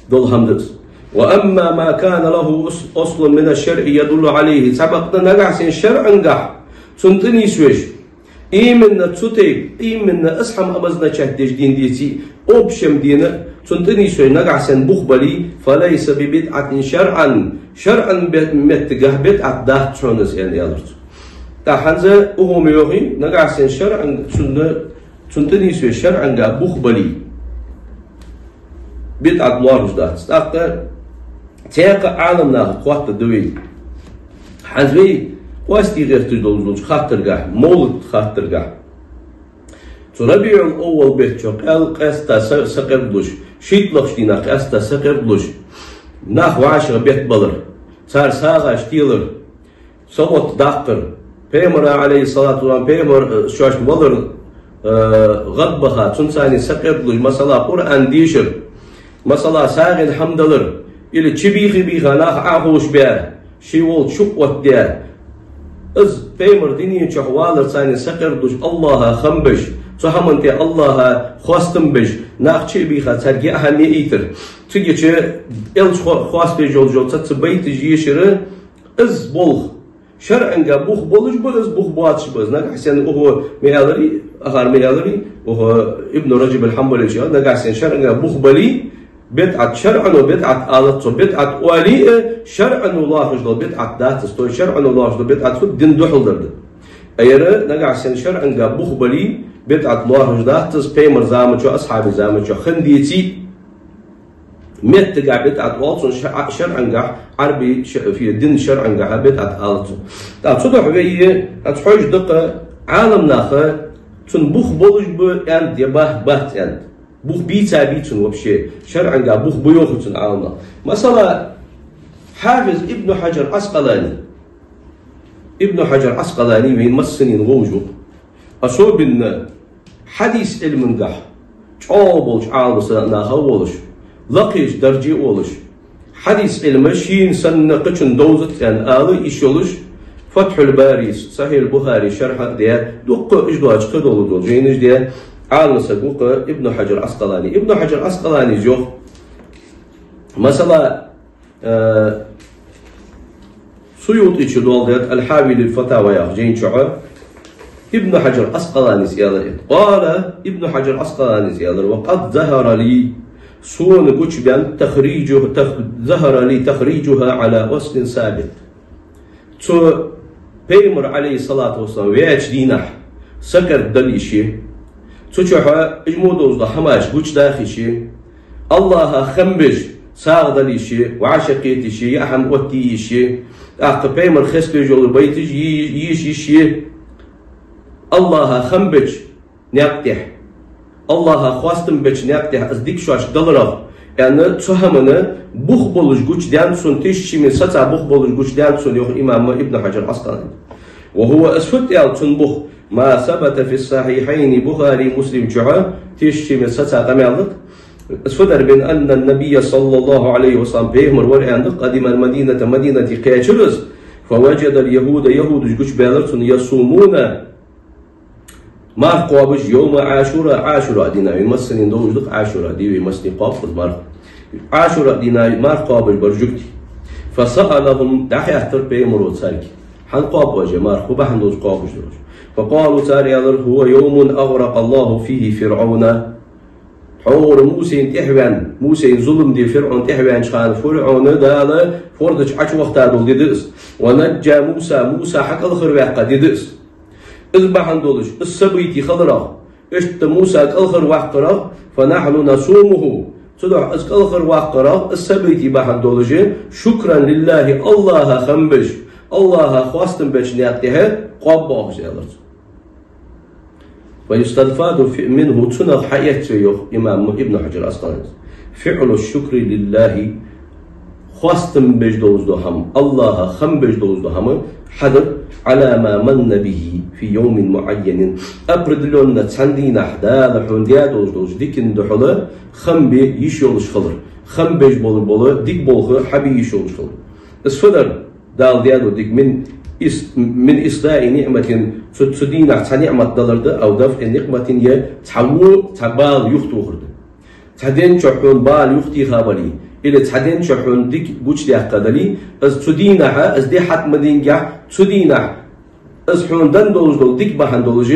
дола хӀама да из. وأما ما كان له أص-, أصل من الشرع يدل عليه, цхьабакъда нагахьа санна шарӀагахь цунна тӀа нийсвеш, Именно цу тайпа, именно из хӀама обозначать деш дийна деце а, общем дийна, цунна тӀа нийсвеш нагахьа санна бух бале, فليس ببدعة شرعا, шарӀан бе-, меттагахь бидӀат дац хьона из, аьнна, аьлар цо. ТӀаккха хӀанз укхо ма йоахий, нагахьа санна шарӀан, цунна, цунна тӀа нийсвеш шарӀанга бух бале, бидӀат лоархӀаш дац. ТӀаккха цхьаькха Ӏаламнаха хоаттаргда вай. ХӀанз вай къоастаде гӀерташ долаш долча хаттаргахь, мовлат хаттаргахь. Цу РабиӀул-Аввал бетта чу къаьл къаьста са-, сакъердалуш, шийтталагӀча дийнахьа къаьста сакъердалуш, нах вӀашагӀбеттабалар, цар сагӀаш телар, салот даккхар, Пайхамара, عليه الصلاة والسلام, Пайхамар, э, шоашта валар, э, гӀадбаха, цунца царна сакъердалуш, масала, Къуръан дешар, масала, сагӀийна хӀама далар, или чубийха-бийха нах Ӏоховшабаь, ший волча чу оттадаь. Из Пайхамар дунен чу валарца царна сакъердалуш, АллахӀа хам беш, цу хӀаман тӀа АллахӀа хоастам беш, нах чу а бийха, царга яа хӀама яйтар. Цигача Элча хо-, хоастадеш йолаш йола цхьацца байташ ешар, из болх. ШарӀанга бух болаш ба из, бух боацаш ба из. Нагахьа санна укхо ма аьларий, акхар ма аьларий, укхо Ибн Раджаб аль-Хьанбалечо, нагахьа санна шарӀанга бух бале, бидӀат, шарӀано бидӀат алац цо, бидӀат оале а, шарӀано лоархӀаш дола бидӀат дац из, то есть шарӀано лоархӀаш дола бидӀат фуд, дина духьалдар да. А ер нагахьа санна шарӀанга бух бале, бидӀат лоархӀаш дац из, Пайхамара заман чу, асхьабий заман чу хинна деце а. Меттагахь бидӀат оал цунна, ша-, шарӀангахь, Ӏарбий ша-, фи дин шарӀангахь бидӀат алац цунна. ТӀаккха цудухьа вай, аз хьожаш да-кх, Ӏаламнаха цунна бух болаш ба аьннад е ба-, бац аьннад. Бух бийца бий цунна вообще. ШарӀангахь бух ба йоахий цунна Ӏаламнаха. Масала, Хьафиз Ибн Хьаджар Ӏаскъалани. Ибн Хьаджар Ӏаскъалани вайна массанена вовзаш ва-кх. Особенно хьадис Ӏилмангахь чӀоагӀа болча Ӏаламнахах волаш, лакхача дарже а волаш, хьадис Ӏилма шийна санна кхычунна довзац аьнна ала йиш йолаш, Фатхьул-Бари, Сахьихь Бухари шархь а даь, дукха уж доацаш кхыдола дола жайнаш даь Ӏаламсаг ва-кх Ибн Хьаджар Ӏаскъалани. Ибн Хьаджар Ӏаскъаланис йоах, масала, Э, СуютӀечо доаладаьд «Аль-Хьави лиль-Фатава» яхача жайна чу Ибн Хьаджар Ӏаскъаланис аьлар из. قال, Ибн Хьаджар Ӏаскъаланис аьлар: وقد ظهر لي, сона гучабеннад, تخريجه, تخ-, ظهر لي تخريجها على أصل ثابت. Цу Пайхамар, عليه الصلاة والسلام, ваьча дийнахьа сакъердадала йиш я, цу чухьа уж мо долаш дола хӀамаш гучадаха йиш я, АллахӀа хам беш сагӀа дала йиш я, вӀашагӀкхета йиш я, яа хӀама оттае йиш я, тӀаккха Пайхамар хеставеш йола байташ е-, еша йиш я, АллахӀа хам беча наькъа тӀа, АллахӀа хоастам беча наькъа тӀа из дика шоашка даларах, аьнна, цу хӀамана бух болаш гучадаьннад сона, тешача ме саца бух болаш гучадаьннад сона, йоах имам Ибн Хьаджар Ӏаскъаланис. وهو, из фуд аьлча цун бух, ما ثبت في الصحيحين, Бухари, Муслим чухьа, тешача ме саца къамаьл да-кх. Из фуд аьлча, من أن النبي صلى الله عليه وسلم, Пайхамар вар аьнна да-кх, قدم المدينة, Мадинате кхаьчар из, فوجد اليهود, яхӀудаш гучабаьлар цунна, يصومون, марха кхоабаш, يوم عاشوراء, Ӏашура дийнахьа, вайна массанена довзаш да-кх Ӏашура ди, вай массане кхоаб-кх из марха. Ӏашура дийнахьа марха кхоабаш бар жугтий. فسألهم, дӀахаьттар Пайхамаро царга: хӀана кхоаб оаш ер марха, фу бахьан долаш кхоабаш дар оаш? فقالوا, цар аьлар: هو يوم أغرق الله فيه فرعون. Тхьовра Мусайна тӀехваьнна, Мусайна зулам де ФирӀун тӀехваьннача хана ФирӀун Дала форда чу Ӏочувахийта дола ди да из. ونجى موسى, Муса хьакӀалхарваьккха ди да из. Из бахьан долаш, из событие хиларах, иштта Муса кӀалхарваккхарах, فنحن نصومه. Цудухьа из кӀалхарваккхарах, из событие бахьан долаш, شكرا لله, АллахӀа хам беш, АллахӀа хоастам беча наькъа тӀа кхоаб оаха из, аьлар цо. ويستفاد في-, منه, цунах хьаэц вай, йоах имам Ибн Хьаджар Ӏаскъаланис, فعل الشكر لله, хоастам беш долаш дола хӀама, АллахӀа хам беш долаш дола хӀама хьадар, على ما من به في يوم معين, определённо цхьан дийнахьа Дала хьона даь долаш долча дикан духьала хам бе йиш йолаш хилар, хам беш бола, бола дика болх хьабе йиш йолаш хилар. Из фу дар? Дала даь дола дика, من إس-, من إسداء نعمة, цу, цу дийнахьа цхьа ниӀмат далар да, أو دفع نقمة, е цхьа во, цхьа бала юхатохар да. Цхьа ден чу хьона бала юхатеха бале, или цхьа ден чу хьона дика гучадаьккха дале, из цу дийнахьа, из ди хьатӀа ма динге, цу дийнахьа Из хьона денна долаш дола дика бахьан долаш,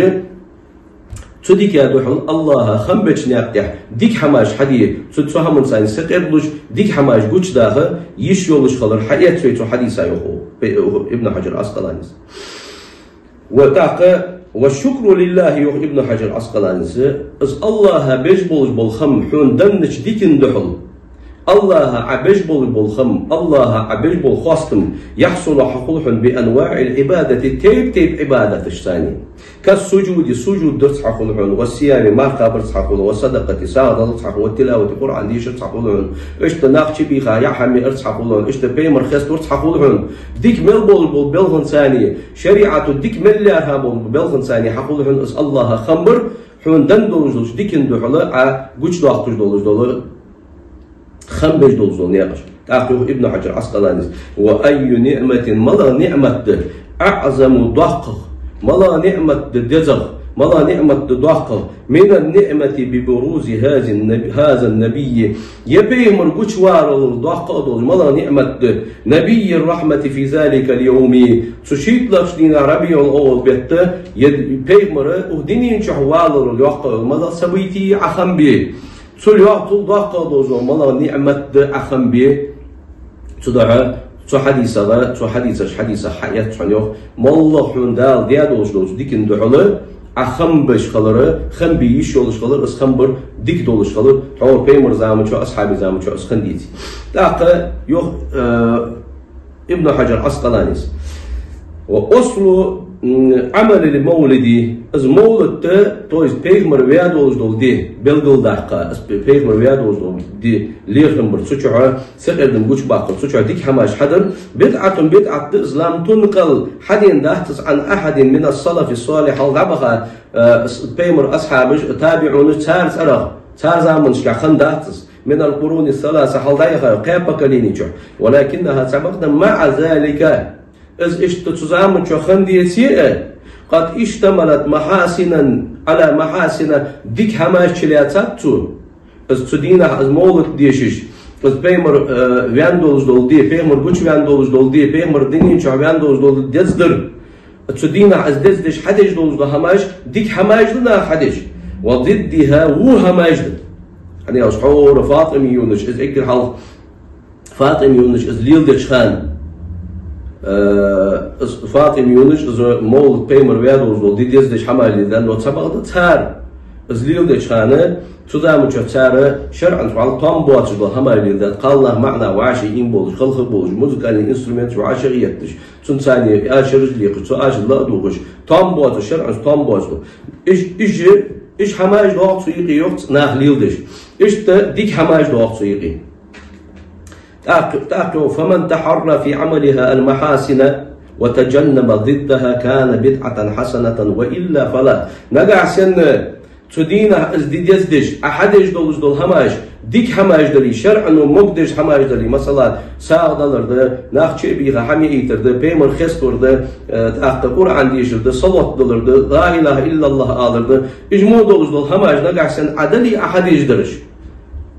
цу дикан духьал АллахӀа хам беча наькъа тӀа дика хӀамаш хьаде, цу, цу хӀаманца сакъердалуш, дика хӀамаш гучадаха йиш йолаш хилар хьаэц вай цу хьадиса, йоах Ибн Хьаджар Ӏаскъаланис. Ва тӀаккха, «والشكر لله», йоах Ибн Хьаджар Ӏаскъаланис, из АллахӀа беш болаш бола хам хьона деннача дикан духьал, АллахӀа Ӏа беш болаш бола хам, АллахӀа Ӏа беш бола хоастам, «يحصل», хьахул хьона, «بأنواع العبادة», тайп-тайпара Ӏибадаташца. «كالسجود», сужуд дарца хьахул хьона, «والصيام», марха барца хьахул, «والصدقة», сагӀа даларца хьахул, «وتلاوة القرآن», Къуръан дешарца хьахул хьона, иштта нах чубийха яа хӀама миарца хьахул хьона, иштта пайхамар хестарца хьахул хьона. Дика мел болаш бола балханца, шариӀато дика мел лаьрхӀа бола балханца хьахул хьона из АллахӀа хам бар, хьона денна долаш долча дикан духьала Ӏа гучадоаккхаш долаш дола хам беш долаш дола наькъаш. ТӀаккха йоах Ибн Хьаджар Ӏаскъаланис: «وأي نعمة», малагӀа ниӀмат да, «أعظم», доккхагӀа, малагӀа ниӀмат да дезагӀа, малагӀа ниӀмат да доккхагӀа, «من النعمة ببروز هذا النبي», هذا النبي, ер пайхамар гучаваларал доккхагӀа долаш малагӀа ниӀмат да, «نبي الرحمة في ذلك اليوم», цу шийтталагӀча дийнахьа, РабиӀул-аввал бетта, ер пайхамар укх дунен чу валарал йоккха йола малагӀа событие Ӏа хам бе. Цул йоккха, цул доккхагӀа долаш дола малагӀа ниӀмат да Ӏа хам бе. Цудухьа цу хьадисагӀа, цу хьадисаш, хьадисах хьаэц хьона, йоах, малагӀа хьона Дала даь долаш долча дикан духьала Ӏа хам беш хилар, хам бе йиш йолаш хилар, из хам бар дика долаш хилар, тхьовра пайхамара заман чу, асхьабий заман чу из хиннадеций. ТӀаккха йоах, э, Ибн Хьаджар Ӏаскъаланис: «وأصل عمل المولد», из мовлат да, то есть пайхамар ваь долаш дола ди белгалдаккха, из пай-, пайхамар ваь долаш дола ди лерхӀам бар, цу чухьа сакъердам гучабаккхар, цу чухьа дика хӀамаш хьадар, «بدعة», бидӀат да из, «لم تنقل», хьадена дац из, «عن أحد من السلف الصالح», хьалха дӀабаха, э, с-, пайхамара асхьабаш, табиӀунаш, цар цӀерах, цар заманашка хиннадац из. «من القرون الثلاثة», хьалха дӀаяхача кхаь поколени чу. «ولكنها», цхьабакъда, «مع ذلك», из иштта цу заман чу хиннадеце а, «قد اشتملت محاسنا على محاسن», дика хӀамаш чулаьцад цо. Из цу дийнахьа из мовлат дешаш, из пайхамар, э, ваьнна долаш дола ди, пайхамар гучаваьнна долаш дола ди, пайхамар дунен чу ваьнна долаш дола ди деза дар. Цу дийнахьа из деза деш хьадеш долаш дола хӀамаш дика хӀамаш да наха хьадеш. «وضدها», во хӀамаш да. ХӀана аьлча тхьовра фатӀимиюнаш, из эггара хьалха фатӀимиюнаш из леладеча хана, э, из фатӀимиюнаш из мовлат, пайхамар ваь долаш дола ди деза деш хӀамаш леладаьд, но цхьабакъда цар из леладеча хана, цу заман чу цар шарӀаца вӀалла там боацаш дола хӀамаш леладаьд, кхалнах маӀа вӀаший ийна болаш, халха болаш, музыкальни инструменташ вӀашагӀъетташ, цунца царна ашараш лекхаш, цу ашарашта ла а дувгӀаш, там боацаш, шарӀаца там боацаш дола. Уж, уж, уж хӀамаш доагӀа цу юкъе, йоах, нах леладеш. Иштта дика хӀамаш доагӀа цу юкъе. ТӀаккха, тӀаккха: «فمن تحرى في عملها المحاسن وتجنب ضدها كان بدعة حسنة وإلا فلا». Нагахьа санна цу дийнахьа из ди деза деш, Ӏа хьадеш долаш дола хӀамаш дика хӀамаш дале, шарӀо могадеш хӀамаш дале, масала, сагӀа далар да, нах чу а бийха хӀама яйтар да, пайхамар хеставар да, э, тӀаккха Къуръан дешар да, салот далар да, لا إله إلا الله алар да, уж мо долаш дола хӀамаш нагахьа санна Ӏа дале, Ӏа хьадеш дараш.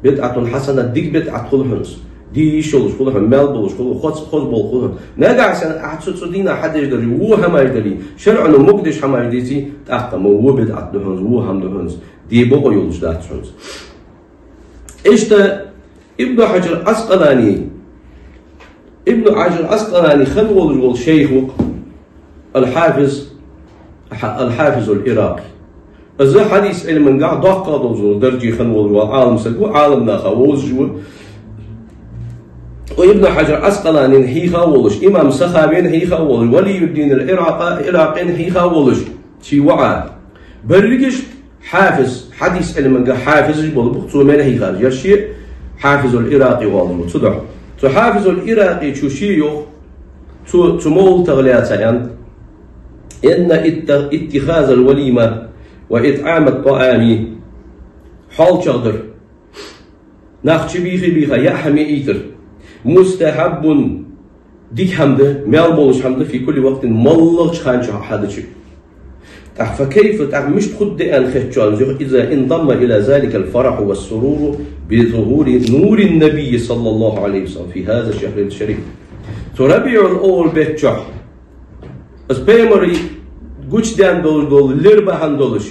«بدعة حسنة», дика бидӀат хул хьона из. Де йиш йолаш хул хьона, маьл болаш хул, хоза, хоза болх хул хьона. Нагахьа санна Ӏа цу, цу дийнахьа хьадеш дале, во хӀамаш дале, шарӀо могадеш хӀамаш деце, тӀаккха ма во бидӀат да хьона из, во хӀама да хьона из. Де бокъо йолаш дац хьона из. Иштта Ибн Хьаджар Ӏаскъалани, Ибн Хьаджар Ӏаскъалани хинна волаш вола шайх ва-кх Аль-Хьафиз, Аль-Хьафиз Аль-Ӏиракъи. Из хьадиса Ӏилмангахь доккхагӀа долаш дола дарже хинна волаш вола Ӏалам саг ва, Ӏаламнаха вовзаш ва. Укх Ибн Хьаджар Ӏаскъаланина хьийха волаш, имам Сахавина хьийха волаш, Валиюддин Аль-Ӏиракъа-, Ӏиракъина хьийха волаш, ший воӀа. Берригаш хьафиз, хьадиса Ӏилмангахь хьафизаш бола ба-кх цо мел хьийхараш. Ер ше Хьафиз Аль-Ӏиракъи оал цо, цудухьа. Цу Хьафиз Аль-Ӏиракъичо ше йоах, цу, цу мовлатах лаьца аьннад: «إن ات-، اتخاذ الوليمة وإطعام الطعام», хьоал чагӀдар, нах чу бийха-бийха яа хӀама яийтар, «مستحب», дика хӀама да, маьл болаш хӀама да, «في كل وقت», моллагӀча хана чу хьадича. ТӀаккха «فكيف», тӀаккха мишта хургда аьнна хетачоа, йоах, «إذا انضم إلى ذلك الفرح والسرور بظهور نور النبي صلى الله عليه وسلم في هذا الشهر الشريف». Цу РабиӀул-аввал бетта чу из пайхамара гучадаьнна долаш дола лир бахьан долаш,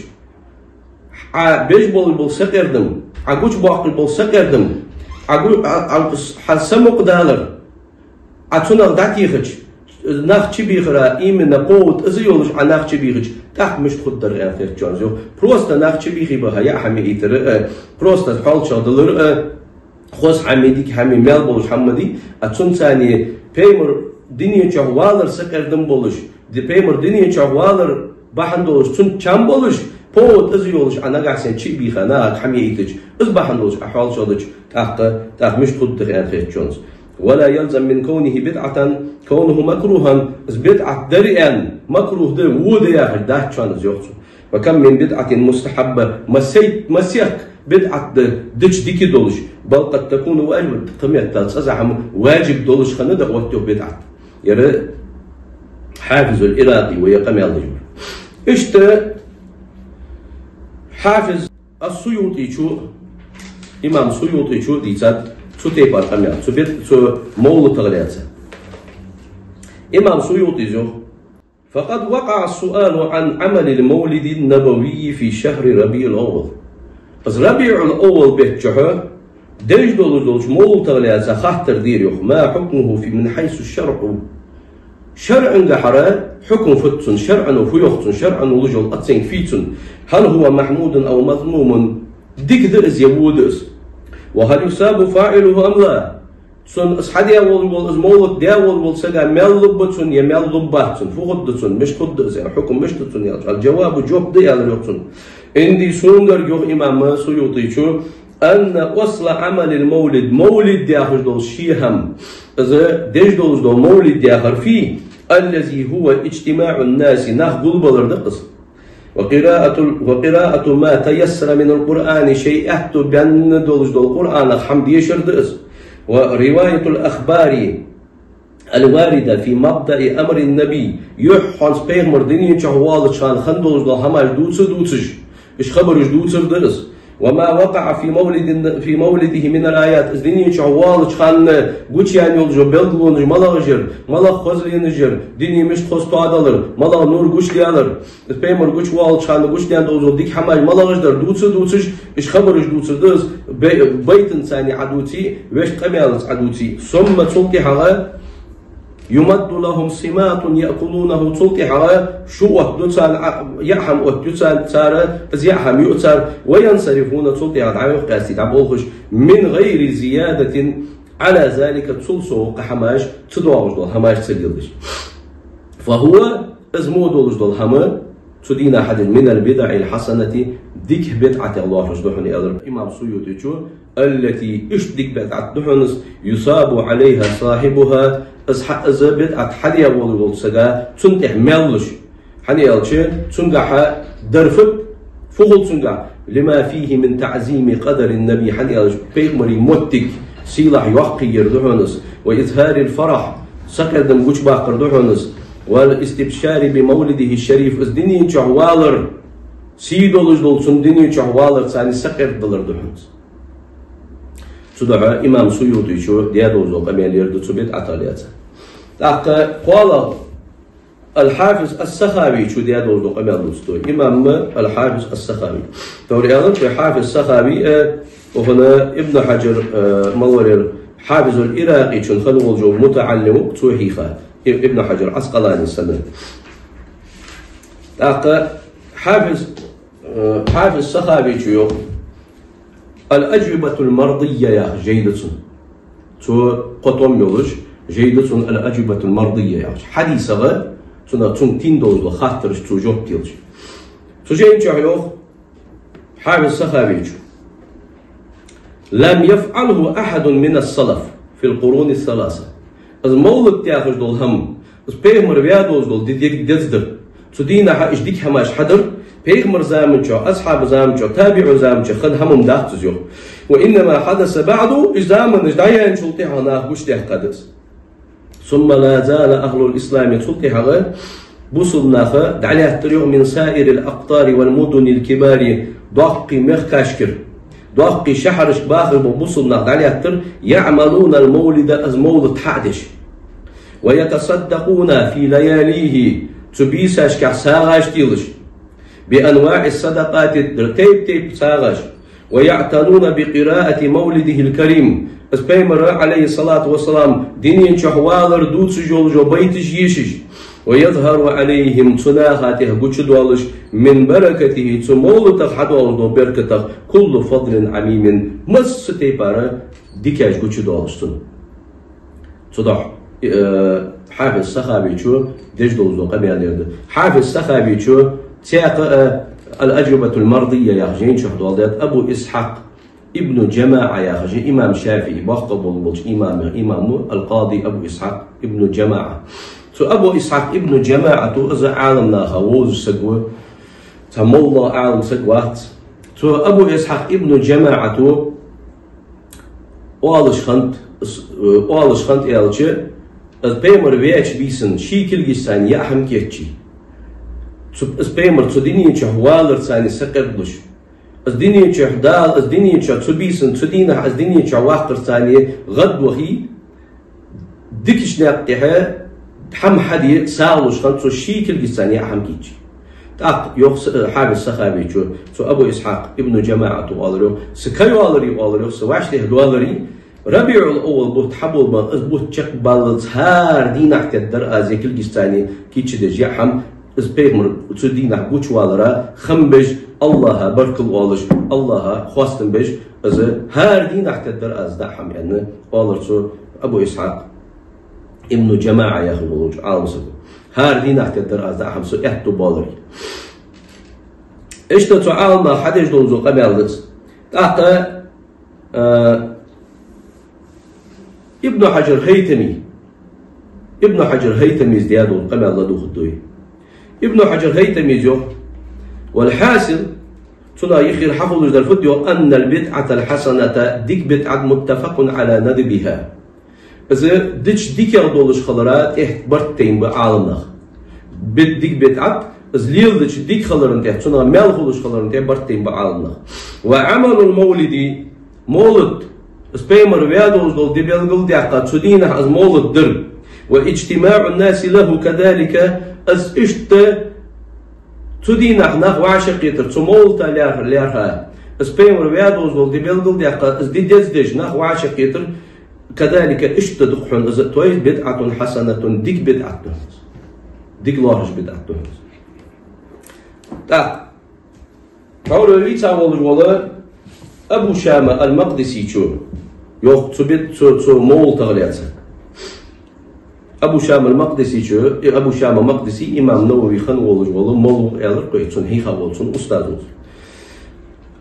Ӏа беш болаш бола сакъердам, Ӏа гучабоаккхаш бола сакъердам, Ӏа гу-, Ӏа, Ӏа, хьа самукъадалар, Ӏа цунах дӀатехача, нах чубийхара, именно повод из йолаш Ӏа нах чубийхача, тӀаккха мишта хургдар аьнна хетачоа из йоах. Просто нах чубийхе баха яа хӀама яийтар, э, просто хьоалчагӀдалар, э, хоза хӀама, дика хӀама, маьл болаш хӀама ма дий, а цунца цхьана пайхамар дунен чу валар сакъердам болаш, ди-, пайхамар дунен чу валар бахьан долаш, цунна чам болаш, повод из йолаш Ӏа нагахьа санна чубийха нахага хӀама яийтача, из бахьан долаш Ӏа хьоалчагӀдича, тӀаккха, тӀаккха мишта хургда аьнна хетачоа из. ولا يلزم من كونه بدعة كونه مكروها, из бидӀат дар аьнна, макрухӀ да, во да яхар дац цунна из йоах цо. وكم من بدعة مستحبة, масай-, масех бидӀат да дича дика долаш, بل قد تكون واجبة, кхыметтел цкъаза хӀама важиб долаш хинна да оттайоах бидӀат. Яра Хьафизул Ӏиракъий ва е къамаьл деш вар. Иштта Хьафиз ас-СуютӀийчо, имам СуютӀийчо дийцад цу тайпара къамаьл, цу бед-, цу мовлатах лаьца. Имам СуютӀийс йоах: فقد وقع السؤال عن عمل المولد النبوي في شهر ربيع الأول. Из РабиӀул-Аввал бетта чухь деш долаш долча мовлатах лаьца хаттар дир йоах: ما حكمه في، من حيث الشرع؟ ШарӀангахьара хьукам фуд цун, шарӀо фу йоах цун, шарӀо луш йола оценка фуй цун? هل هو محمود أو مذموم؟ Дика да из е во да из? وهل يثاب فاعله أم لا؟ Цун из хьадаь волаш вола, из мовлат даь волаш волча сага маьл лургба цун е маьл лургбац цун, фу хургда цун, мишта хургда из, хьукам мишта да цун аьлча, الجواب, жоп да аьлар йоах цунна. عندي, сона гарга, йоах имам СуютӀийчо, أن أصل عمل المولد, мовлид яхаш дола ше хӀама, из деш долаш дола мовлид яхар фуй, الذي هو اجتماع الناس, нах гулбалар да-кх из. وقراءة ال-، وقراءة ما تيسر من القرآن, шоай аьттув баьнна долаш дола Къуръанах хӀама дешар да из. ورواية الأخبار الواردة في مبدأ أمر النبي, юххьанца пайхамар дунен чу воалача хана хинна долаш дола хӀамаш дувца дувцаш, уж хабараш дувцар да из. وما وقع في مولد الن-، في مولده من الآيات, из дунен чу воалача хана гучаяьнна йолаш йола белгалонаш малагӀаш яр, малагӀа хозленаш яр, дуне мишта хоза тоадалар, малагӀа нур гучадаьлар, из пайхамар гучавоалача хана гучадаьнна долаш дола дика хӀамаш малагӀаш дар дувца дувцаш, уж хабараш дувцар да из, бе-, байтанца цхьана Ӏодувце, вешта къамаьлаца Ӏодувце. ثم, цул тӀехьагӀа, يمد لهم سماط يأكلونه, цул тӀехьагӀа шу оттаду царна, а, яа хӀама оттаю царна, цар из яа хӀама ю цар, وينصرفون, цул тӀехьагӀа дӀаваха къаьстий дӀаболхаш, من غير زيادة على ذلك, цул совгӀа кхы хӀамаш ца доагӀаш дола хӀамаш ца леладеш. فهو, из мо долаш дола хӀама, цу дийнахьа хьадеш, من البدع الحسنة, дика бидӀатех лоархӀаш да хьона, аьлар имам СуютӀийчо, التي, иштта дика бидӀат да хьона из, يثاب عليها صاحبها, из хьа-, из бидӀат хьадаь волаш волча сага цунна тӀехьа маьл луш. ХӀана аьлча, цунгахьа дар фуд, фу хул цунгахьа? لما فيه من تعظيم قدر النبي, хӀана аьлча пайхамара моттиг сийлахь йоккхийяр да хьона из, وإظهار الفرح, сакъердам гучабаккхар да хьона из, والاستبشار بمولده الشريف, из дунен чу валар, сий долаш дола цун дунен чу валар царна сакъердадалар да хьона из. Цудухьа имам СуютӀийчо даь долаш дола къамаьл ер да цу бидӀатах лаьца. ТӀаккха кхоалагӀа Ал-Хьафиз ас-Сахавийчо даь долаш дола къамаьл дувц тхо. Имам Ал-Хьафиз ас-Сахави. Тхьовра аьлар, вай Хьафиз Сахави, э, укхун Ибн Хьаджар, э, мел вар ер, Хьафизул Ӏиракъийчун хинна волаш вола мутаӀаллим ва, цо хьийха. И-, Ибн Хьаджар Ӏаскъалани санна. ТӀаккха Хьафиз, э, Хьафиз Сахавийчо йоах, Ал-Аджвибатул Мардийя яха жай да цун. Цу кхо том йолаш жай да цун, Ал-Аджвибатул Мардийя яхаш. Хьадисагара цунах, цунга тин долаш дола хаттарашта цо жоп делаш. Цу жайна чу йоах Хьафиз Сахавийчо: لم يفعله أحد من السلف في القرون الثلاثة. Из мовлат яхаш дола хӀама, из пайхамар ваь долаш дола ди дег деза дар. Цу дийнахьа уж дика хӀамаш хьадар, пайхамара заман чу, асхьабий заман чу, табиӀий заман чу хинна хӀама дац из, йоах. وإنما حدث بعد, уж заманаш дӀаяьнначул тӀехьагӀа наха гучадаьккха да из. ثم لا زال أهل الإسلام, цул тӀехьагӀа бусалба нах дӀалаьттар, йоах, من سائر الأقطار والمدن الكبار, доккхий мехкашкара, доккхий шахьарашка бахаш бола бусалба нах дӀалаьттар, يعملون المولد, из мовлат хьа а деш. ويتصدقون في لياليه, цу бийсашкахь сагӀаш телаш, بأنواع الصدقات, тайп-тайпара сагӀаш, ويعتنون بقراءة مولده الكريم, из пайхамара, عليه الصلاة والسلام, дунен чу валар дувцаш йола байташ ешаш, ويظهر عليهم, цу наха тӀа гучадоалаш, من بركته, цу мовлатах хьадоалаш дола беркатах, كل فضل عميم, масса тайпара дикаш гучадоалаш цунна. Цудухьа, э, Хьафиз Сахавечо деш долаш дола къамаьл ер да. Хьафиз Сахавечо цхьаькха а, «Ал-Аджубатул Мардийя» яхача жайна чу доаладаьд Абу Исхьакъ ибну Джамаъа яхача имам ШафиӀий, боккха болаш болча имам, имам ва, ал-Къади Абу Исхьакъ ибну Джамаъа. Цу Абу Исхьакъ ибну Джамаъата, из Ӏаламнаха вовзаш саг ва, цхьа моллагӀа Ӏалам саг вац. Цу Абу Исхьакъ ибну Джамаъата оалаш хиннад, с-, э, оалаш хиннад аьлча, из пайхамар ваьча бийсан ший кулгашца яа хӀама кийчъе, цу, из пайхамар цу дунен чу валарца сакъердалуш, из дунен чу Дала, из дунен чу цу бийсан, цу дийнахьа из дунен чу ваккхарца гӀадвахе, дикача наькъа тӀа хӀама хьаде сагӀа луш хиннад цо ший кулгашца яа хӀама кийчъе. ТӀаккха йоах С-, Хьафиз Сахавечо, цу Абу Исхьакъ ибну Джамаъата оалар йоах, са кхы йоаларе, оалар йоах, са вӀаштӀехьа доаларе, РабиӀул-Аввал бутт хьаболабенна, из бутт чакхбаллалца хӀара дийнахьа теддар аз е кулгашца кийчдеш яа хӀама, из пайхамар цу дийнахьа гучавалара хам беш, АллахӀа баркал оалаш, АллахӀа хоастам беш, из хӀара дийнахьа теддар аз даа хӀама, аьнна, оалар цу Абу Исхьакъ ибну Джамаъа яхаш волча Ӏаламсаго. ХӀара дийнахьа теддар аз даа хӀама, со аьттув боаларе. Иштта цу Ӏаламнаха хьадеш долаш дола къамаьл да из. ТӀаккха, а, Ибну Хьаджар ХӀайтамий, Ибну Хьаджар ХӀайтамийс даь дола къамаьл ладувгӀаргда вай. Ибну Хьаджар ХӀайтамийс йоах: والحاصل, цунах юххера хьахулаш дар фуд йоах, أن البدعة الحسنة, дика бидӀат, متفق على ندبها. Из дича дикагӀа долаш хилара тӀехьа барт тайна ба Ӏаламнаха. Бид-, дика бидӀат, из леладича дика хиларна тӀехьа, цунах маьл хулаш хиларна тӀехьа барт тайна ба Ӏаламнаха. وعمل المولد, мовлат, из пайхамар ваь долаш дола ди белгалдаьккха, цу дийнахьа из мовлат дар. واجتماع الناس له كذلك, из иштта цу дийнахьа нах вӀашагӀкхетар, цу мовлата лаьрхӀа, лаьрхӀа. Из пайхамар ваь долаш дола ди белгалдаьккха, из ди дездеш, нах вӀашагӀкхетар, كذلك, иштта да-кх хьона из, то есть بدعة حسنة, дика бидӀат да хьона из. Дика лоархӀаш бидӀат да хьона из. ТӀаккха тхьовра вай вийца волаш вола Абу Шама ал-Макъдисечо йоах цу бед-, цу, цу мовлатах лаьца. Абу Шама ал-Макъдисечо, э, Абу Шама Макъдиси имам Навави хинна волаш вола молла ва аьлар-кх вай, цун хьийха вола, цун устаз ва из.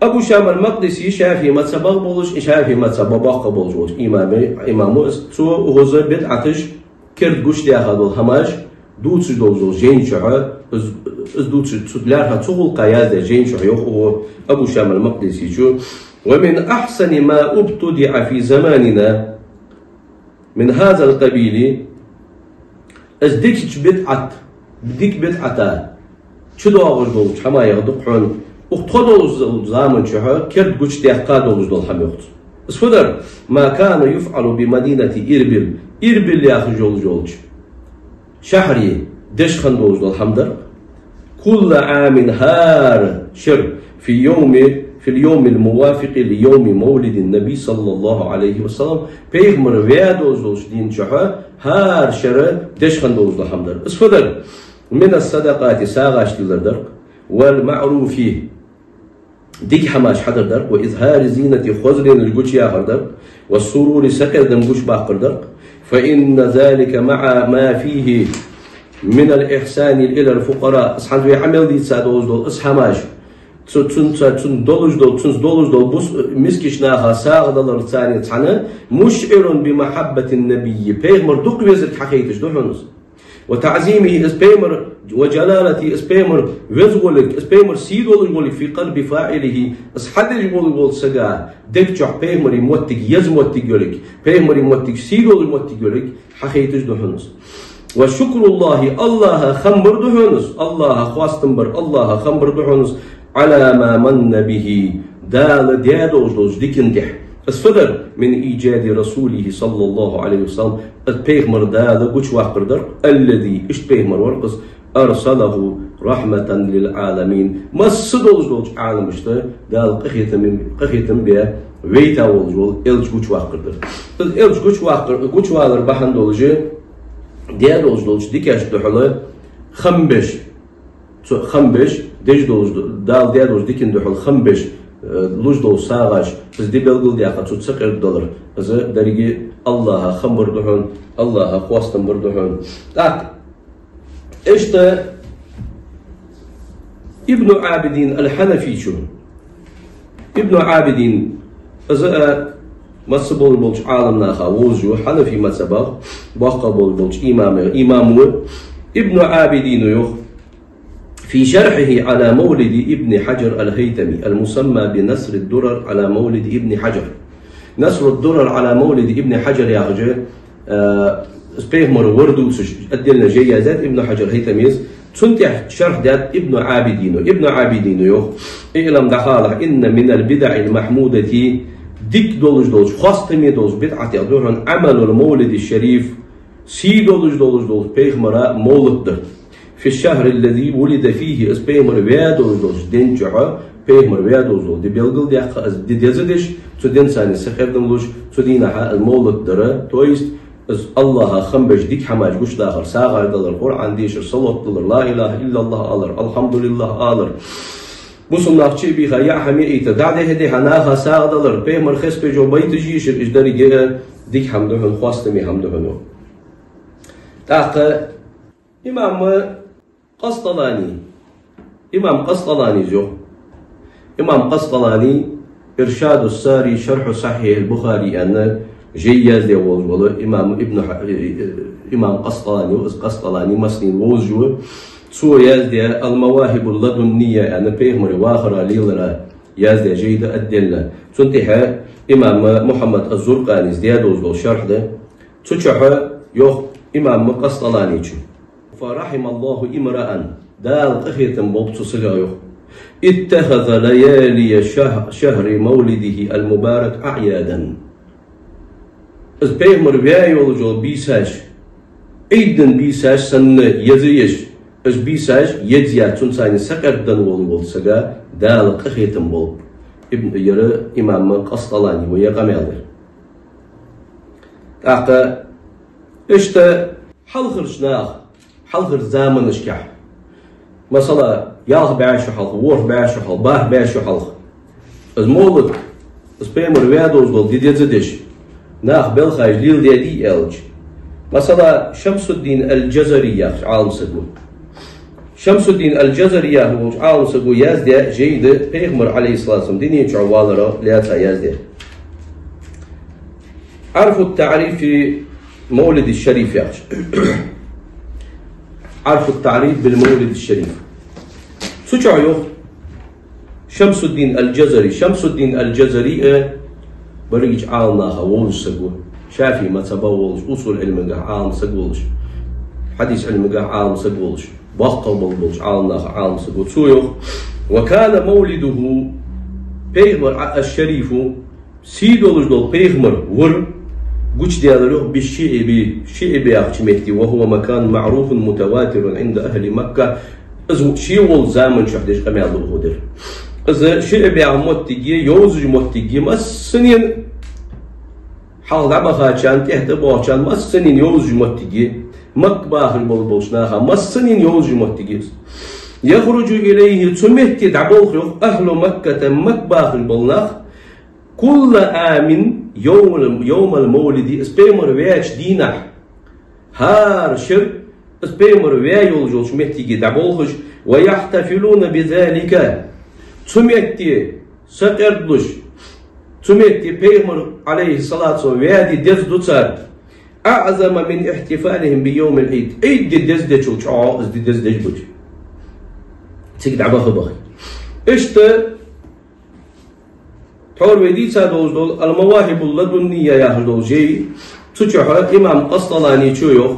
Абу Шама ал-Макъдиси шафиӀий мазхӀабах болаш, шафиӀий мазхӀаба боккха болаш волча имаме, имам ва из. Цо укхаза бидӀаташ, керда гучадаьха дола хӀамаш дувцаш долаш дола жайна чухь, из, из дувцаш, цу лаьрхӀа цу гӀулакха яздаь жайна чухь йоах укхо, Абу Шама ал-Макъдисечо: ومن أحسن ما ابتدع في زماننا من هذا القبيل, из дикача бидӀат, дика бидӀата чудоагӀаш долча хӀамаех да-кх хьона укх тхо долча заман чухь керда гучадаьккха долаш дола хӀама, йоах цо. Из фу дар? ما كان يفعل بمدينة إربيل, Ирбил яхаш йолаш йолча шахьаре деш хинна долаш дола хӀама дар. كل عام, хӀара шера, في يوم، في اليوم الموافق ليوم مولد النبي صلى الله عليه وسلم, пайхамар ваь долаш долча дийна чухь хӀара шера деш хинна долаш дола хӀама дар. Из фу дар? من الصدقات, сагӀаш телар дар, والمعروف, дика хӀамаш хьадар дар, وإظهار الزينة, хозаренаш гучаяхар дар, والسرور, сакъердам гучабаккхар дар. فإن ذلك مع ما فيه من الإحسان إلى الفقراء. Из хӀанз вай Ӏамал дийца долаш дола из хӀамаш, цу-, цунца, цунца долаш дола, цунца долаш дола бус-, мискача наха сагӀа даларца цхьана, مشعر بمحبة النبي, пайхамар дукха везарг хьахайташ да хьона из. وتعظيمه, из пайхамар, وجلالته, из пайхамар веза волга, из пайхамар сий долаш волга, في قلب فاعله, из хьадеш волаш волча сага дег чухь пайхамара моттиг еза моттиг йолга, пайхамара моттиг сий долаш моттиг йолга хьахайташ да хьона из. وشكر الله, АллахӀа хам бар да хьона из, АллахӀа хоастам бар, АллахӀа хам бар да хьона из, على ما من به, Дала даь долаш долча дикан тӀа. Из фу дар? من إيجاد رسوله صلى الله عليه وسلم, из пайхамар Дала гучаваккхар дар, الذي, иштта пайхамар вар из, أرسله رحمة للعالمين. Масса долаш долча Ӏаламашта Дала къахетам, къахетам бе вайта волаш вола элча гучаваккхар дар. Из элча гучаваккхар, гучавалар бахьан долаш, даь долаш долча дикашта духьала хам беш, цо хам беш, деш долаш до-, Дала даь долча дикан духьала хам беш, э, луш долча сагӀаш, из ди белгалдаьккха, цу сакъердадалар, из деррига АллахӀа хам бар да хьона, АллахӀа хоастам бар да хьона. ТӀаккха иштта Ибну Ӏабидин аль-Хьанафи чу. Ибну Ӏабидин, из а масса болаш болча Ӏаламнаха вовзаш ва, хьанафи мазхӀабах, боккъал болаш болча имамех имам ва. Ибну Ӏабидина йоах: في شرحه على مولد ابن حجر الهيتمي المسمى بنثر الدرر على مولد ابن حجر. «Насру ад-Дурар Ӏала мавлиди Ибни Хьаджар» яхача, э, из пайхамара вар дувцаш, отдельно жай яздаьд Ибну Хьаджар Хайтамис, цунна тӀа шархь даьд Ибну Ӏабидина. Ибну Ӏабидина йоах: اعلم, дӀахалахь, أن من البدع المحمودة, дика долаш долча, хоастаме долча бидӀатех да хьона عمل المولد الشريف, сий долаш долаш долча пайхамара мовлат дар. في الشهر الذي ولد فيه, из пайхамар ваь долаш долча ден чухь, пайхамар ваь долаш дола ди белгалдаьккха, из ди деза деш, цу денца сакъердам луш, цу дийнахьа из мовлат дар, то есть из АллахӀа хам беш дика хӀамаш гучадахар, сагӀаш далар, Къуръан дешар, салот далар, لا إله إلا الله алар, الحمد لله алар. Бусалба нах чу а бийха, яа хӀама яйта, дӀа-дехьа-дехьа наха сагӀа далар, пайхамар хеспеча байташ ешар, уж деррига дика хӀама да хьона, хоастаме хӀама да хьона. ТӀаккха имам Къасталани, имам Къасталани йоах. Имам Къасталани «Иршаду ссари шархьу Сахьихьил Бухари» аьнна жай яздаь волаш вола имам Ибну Хьа-, имам Къасталани ва, из Къасталани массанена вовзаш ва. Цо яздаь «Ал-Мавахибул Ладунния» аьнна, пайхамара вахара, лелара яздаь жай да отдельно. Цунна тӀехьа имам Мухьаммад аз-Зуркъанис даь долаш дола шархь да. Цу чухь йоах имам Къасталани чу: فرحم الله امرأ, Дала къахетам болба цу сагах, йоах, اتخذ ليالي شهر، شهر مولده المبارك أعيادا. Из пайхамар ваь йолаш йола бийсаш, Ӏийда бийсаш санна еза еш, из бийсаш еза яь, цунца сакъердаденна волаш волча сага Дала къахетам болба. Ибн, яра имам Къасталани ва ер къамаьл дир. ТӀаккха иштта хьалхарча наха, хьалхарча заманашкахь, масала, ялх бӀаь шу хьалха, ворхӀ бӀаь шу хьалха, бархӀ бӀаь шу хьалха, из мовлат, из пайхамар ваь долаш дола ди деза деш, наха белхаш леладаьдий аьлча, масала, Шамсуддин аль-Джазари яхача Ӏалам саго, Шамсуддин аль-Джазари яхаш волча Ӏалам саго яздаь жай да, пайхамар, Ӏалайхи ссалату вассалам, дунен чу валара лаьца яздаь. «عرف التعريف في المولد الشريف» яхаш. «عرف التعريف بالمولد الشريف». Цу чу йоах Шамсуддин аль-Джазари. Шамсуддин аль-Джазари а берригача Ӏаламнаха вовзаш саг ва. ШафиӀий мазхӀабах волаш, усул Ӏилмагахь Ӏалам саг волаш, хьадис Ӏилмагахь Ӏалам саг волаш, боккъал болаш болча Ӏаламнаха Ӏалам саг ва. Цо йоах: «وكان مولده», пайхамар а, «الشريف», сий долаш дола пайхамар вар гучадаьлар, йоах, «بالشعب», Шиъб яхача метте, «وهو مكان معروف متواتر عند أهل مكة». Из ше волча заман чухь деш къамаьл да укхо дер. Из Шиъб яха моттиг я, йовзаш моттиг я, массанена, хьалха дӀабахачарна, тӀехьа тӀабоагӀачарна, массанена йовзаш моттиг я, Макка бахаш бола болча наха массанена йовзаш моттиг я из. «يخرج إليه», цу метте дӀаболх, йоах, «أهل مكة», Макка бахаш бола нах, «كل عام يوم، يوم المولد», из пайхамар ваьча дийнахьа, хӀара шера из пайхамар ваь йолаш йолча моттиге дӀаболхаш, «ويحتفلون بذلك», цу метте сакъердалуш, цу метте пайхамар, Ӏалайхи ссалату вассалам, ваь ди деза ду цар, «أعظم من احتفالهم بيوم العيد», Ӏийда ди деза дечул чӀоагӀа из ди деза деш ба уж. Цига дӀабаха баха. Иштта тхьовра вай дийца долаш дола «Ал-Мавахибул Ладунния» яхаш дола жай, цу чухь имам Къасталани чо йоах,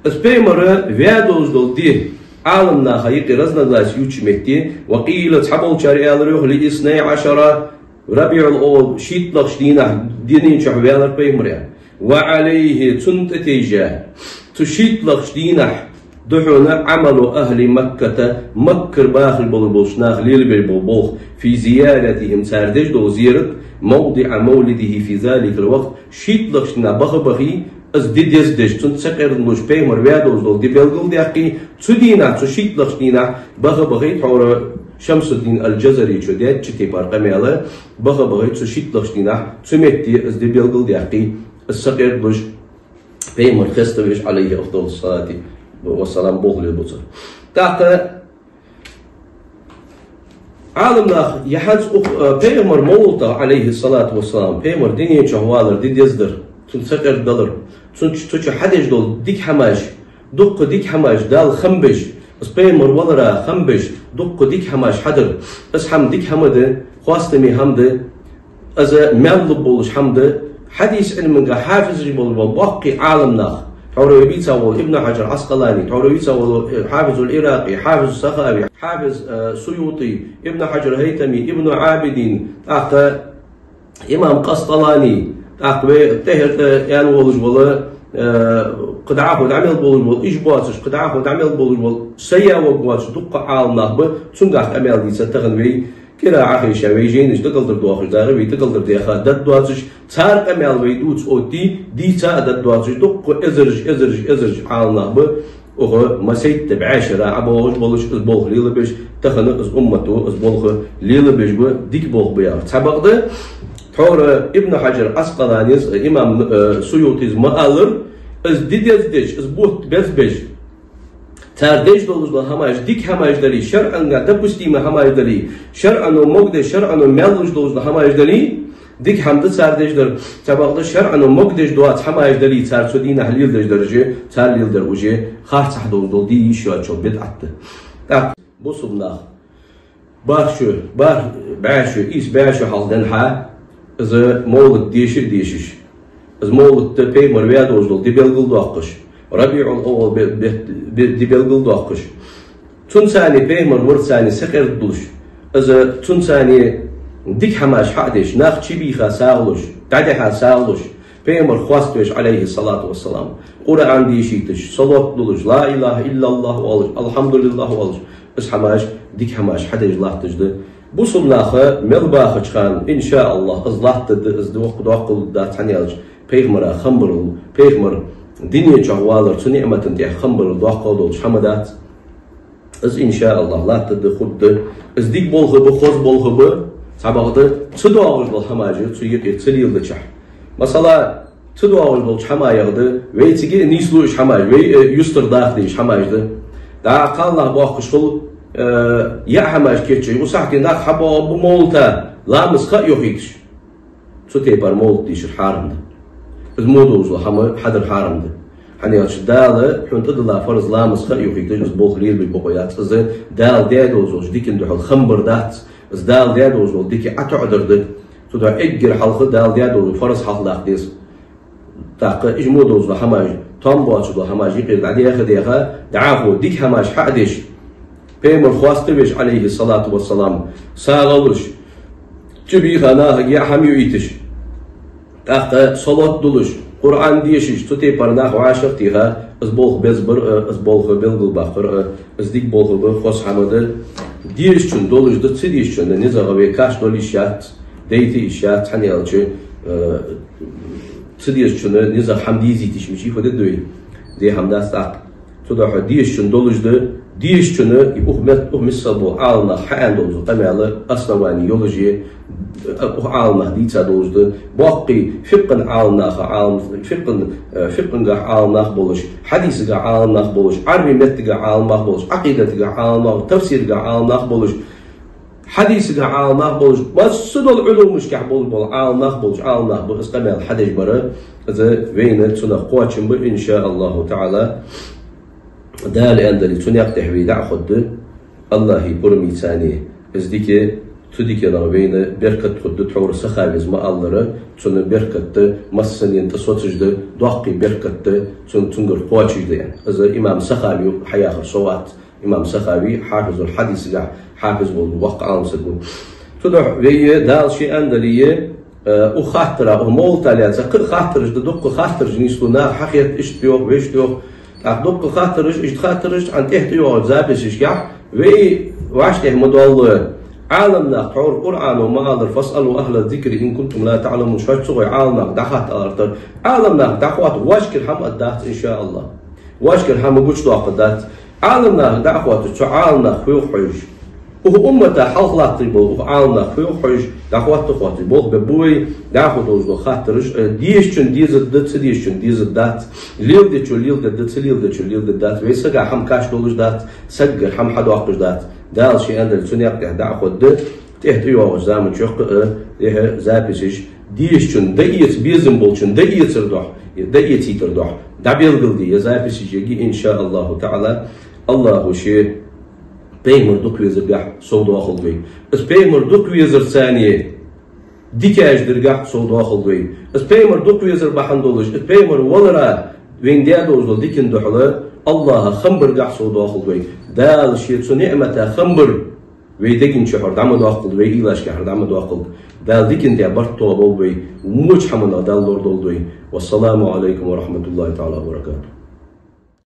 из пайхамар ваь долаш дола ди Ӏаламнаха юкъе разногласи юча метте, «وقيل», цхьаболчар аьлар, йоах, «لاثني عشر ربيع الأول», шийтталагӀча дийнахьа дунен чухь ваьлар пайхамар, аьнна. «وعليه», цунна тӀатайжа, цу шийтталагӀча дийнахьа Да хьона عمل أهل مكة, Маккара бахаш болаш болча наха лелабеш бола болх, في زيارتهم, цар деш дола зерат, موضع مولده في ذلك الوقت, шийтталагӀча дийнахьа баха бахе, из ди дездеш, цунца сакъердалуш, пайхамар ваь долаш дола ди белгалдаьккхе, цу дийнахьа, цу шийтталагӀча дийнахьа баха бахе, тхьовра Шамсуддин аль-Джазаречо даьча тайпара къамаьл, баха бахе, цу шийтталагӀча дийнахьа цу метте из ди белгалдаьккхе, из сакъердалуш, пайхамар хеставеш, عليه أفضل الصلاة والسلام, болх лелабу цар. ТӀаккха Ӏаламнаха яхьанца укх, э, пайхамара мовлатах, عليه الصلاة والسلام, пайхамар дунен чу валар ди дездар, цунца сакъердадалар, цун чу, цу чу хьадеш дола дика хӀамаш, дуккха дика хӀамаш, Далла хам беш, из пайхамар валара хам беш, дуккха дика хӀамаш хьадар, из хӀама дика хӀама да, хоастаме хӀама да, из маьл лургболаш хӀама да. Хьадиса Ӏилманга хьафизаш болаш бола боккхий Ӏаламнах, тхьовра вай бийца вола Ибн Хьаджар Ӏаскъалани, тхьовра вийца вола, э, Хьафизул Ӏиракъи, Хьафиз Сахави, Хьафиз, э, Суютӏи, Ибн Хьаджар ХӀайтами, Ибн Ӏабидин, тӀаккха имам Къасталани, тӀаккха вай тӀехьа, э, аьнна волаш вола, э, кхы дӀахо дӀа мел болаш бола, уж боацаш, кхы дӀахо дӀа мел болаш бола, сая ваг воацаш дуккха Ӏаламнах ба, цунгахь къамаьл дийца тахан вай кӀира Ӏохайша, вай жайнаш дагардоахаш, дагара вай дагардоаха даргдоацаш, цар къамаьл вай дувца отте, дийца а даргдоацаш, дуккха эзараш, эзараш, эзараш Ӏаламнах ба, укх масийтта бӀаь шера ӀобоагӀаш болаш, из болх лелабеш, тахан из уммато из болх лелабеш ба, дика болх ба яхар. Цхьабакъда, тхьовра Ибн Хьаджар Ӏаскъаланис, имам, э, Суютӏис ма аллара, из ди дездеш, из бутт безбеш, цар деш долаш дола хӀамаш дика хӀамаш дале, шарӀанга допустимый хӀамаш дале, шарӀано могадеш, шарӀано маьл луш долаш дола хӀамаш дале, дика хӀама да цар деш дар. Цхьабакъда, шарӀано могадеш доаца хӀамаш дале, цар цу дийнахьа леладеш дараш, цар леладер уже харцахьа долаш дола ди йиш йоацачул бидӀат да. ТӀаккха бусалба нах бархӀ шу, бархӀ бӀаь шу, ийс бӀаь шу хьалха денз хьа, из мовлат деша а дешаш, из мовлат да пайхамар ваь долаш дола ди белгалдоаккхаш, РабиӀул-аввал бе-, бе-, бе-, ди белгалдоаккхаш, цунца цхьана пайхамар варца цхьана сакъердалуш, из цунца цхьана дика хӀамаш хьа а деш, нах чубийха сагӀа луш, дӀадихьа сагӀа луш, пайхамар хоаставеш, عليه الصلاة والسلام, Къуръан дешийташ, салот дулаш, لا إله إلا الله оалаш, الحمد لله оалаш, из хӀамаш, дика хӀамаш хьадеш латташ да. Бусалба наха мел бахача хана, إن شاء الله, из латтаргда, из доккха доаккхал дац, хӀана аьлча пайхамара хам барал, пайхамар дунен чу валар, цу ниӀмата тӀа хам барал доккхагӀа долаш хӀама дац. Из, إن شاء الله, латтаргда, хургда. Из дика болх ба, хоза болх ба, цхьабакъда, ца доагӀаш дола хӀамаш я цу юкъе ца леладеча. Масала, ца доагӀаш долча хӀамаех да, вайцига а нийслуш хӀамаш, вай, э, юстара даха дезаш хӀамаш да. ДӀа кхалнах боахкаш хул, э, яа хӀамаш кийчъяь, укх сахьте нах хьабоагӀаргба мовлата, ламаз ха а йохийташ. Цу тайпара мовлат дешар хьарам да. Из мо долаш дола хӀама хьадар хьарам да. ХӀана аьлча Дала хьона тӀадилла фарз ламаз ха а йохийташ, из болх лелабе бокъо яц. Из Дала даь долаш долча дикан духьал хам бар дац. Из Дала даь долаш дола дика ӀотоӀадар да. Цудухьа эггара хьалха Дала даь дола фарз хьалхадаккха деза. ТӀаккха уж мо долаш дола хӀамаш, там боацаш дола хӀамаш юкъера дӀадаьха-даьха, дӀахо дика хӀамаш хьа а деш, пайхамар хоаставеш, عليه الصلاة والسلام, сагӀа луш, чубийха нахага яа хӀама юийташ, тӀаккха салот дулаш, Къуръан дешаш, цу тайпара нах вӀашагӀтеха, из болх безбар а, из болх белгалбаккхар а, из дика болх ба, хоза хӀама да. Дезачун долаш да, ца дезачун низагӀа вай каш дола йиш яц, дайта йиш яц, хӀана аьлча, э, ца дезачун низагӀа хӀама дезийта йиш мичай, фу де деза вай? Де хӀама дац тӀаккха. Цудухьа дезачун долаш да, дезачун, и укх мет-, укх миссел бола Ӏаламнаха хьааьнна долаш да къамаьл, основани йолаш я, укх Ӏаламнаха дийца долаш да, боккхий фикъхӀан Ӏаламнаха, Ӏалам-, фикъхӀан, э, фикъхӀангахь Ӏаламнах болаш, хьадисагахь Ӏаламнах болаш, Ӏарбий меттагахь Ӏаламнах болаш, Ӏакъидатагахь Ӏаламнах, тафсирагахь Ӏаламнах болаш, хьадисагахь Ӏаламнах болаш, массадолча Ӏулумашкахь болаш бола Ӏаламнах болаш, Ӏаламнах ба из къамаьл хьадеш бар, из вайна цунах кхоачам ба, إن شاء الله تعالى. Дала аьнна дале, цу наькъа тӀа вай дӀа а хургда, АллахӀа пурам ийцача, из дика, цу диканах вайна беркат хургда, тхьовра Сахавис ма аллара, цун беркат да массанена тӀа соцаш да, доккхий беркат да, цун, цунгара кхоачаш да аьнна. Из имам Сахави хьаяхар со вац. Имам Сахави хьафизул хьадисагахь хьафиз вола воккха Ӏаламсаг ва. Цудухьа вай, Дала ше аьнна дале, э, укх хаттара, укх мовлата лаьца кхы а хаттараш да, дуккха хаттараш нийслу, наха хьахетта, иштта йоах, вешта йоах. ТӀаккха дуккха хаттараш, иштта хаттараш, цхьан тӀехьа тӀайоагӀача записашкахь, вай вӀаштӀехьа ма доаллий. Ӏаламнаха тхьовра Къуръано ма аллара: «فاسألوا أهل الذكر إن كنتم لا تعلمون». Шоаш ца хой Ӏаламнаха дӀахатта аларгдар. Ӏаламнаха дӀахоатта вӀашкара хӀама а дац, иншааллахӀ. ВӀашкара хӀама гучадоаккхаргдац. Ӏаламнаха дӀахоатта, цу Ӏаламнаха хьоахаеш. Укх уммата хьалха латташ бола укх Ӏаламнаха хьоахаеш, дӀахоатта, хоатташ болх бергба вай, дӀахо долаш дола хаттараш, э, дезачунна дезаргда, ца дезачунна дезаргдац, леладечо леладергда, ца леладечо леладергдац, вай сага хӀама кхоачаш долаш дац, сагагара хӀама хьадоаккхаш дац. Дала ше аьннадале, цу наькъа тӀа дӀа а хоадергда, тӀехьа тӀайоагӀача заман чухь а, э, тӀехьа записаш, дезачунна дӀаэца, безам болчунна дӀаэцара духьа, дӀаэцийтара духьа дӀабелгалде, е записаш яги, иншааллахӀу таӀала, АллахӀа ше пайхамар дукха везаргахьа совдоахалда вай. Из пайхамар дукха везарца цхьана дикаш даргахьа совдоахалда вай. Из пайхамар дукха везар бахьан долаш, из пайхамар валара вайна даь долаш дола дикан духьала АллахӀа хам баргахьа совдоахалда вай. Дала ше цу ниӀмата хам бар вай деган чухьара дӀа ма доаккхалда, вай уйлашкахьара дӀа ма доаккхалда. Дала дикан тӀа барт тоаболба вай, воча хӀаманах Дала лорадолда вай. والسلام عليكم ورحمة الله تعالى وبركاته.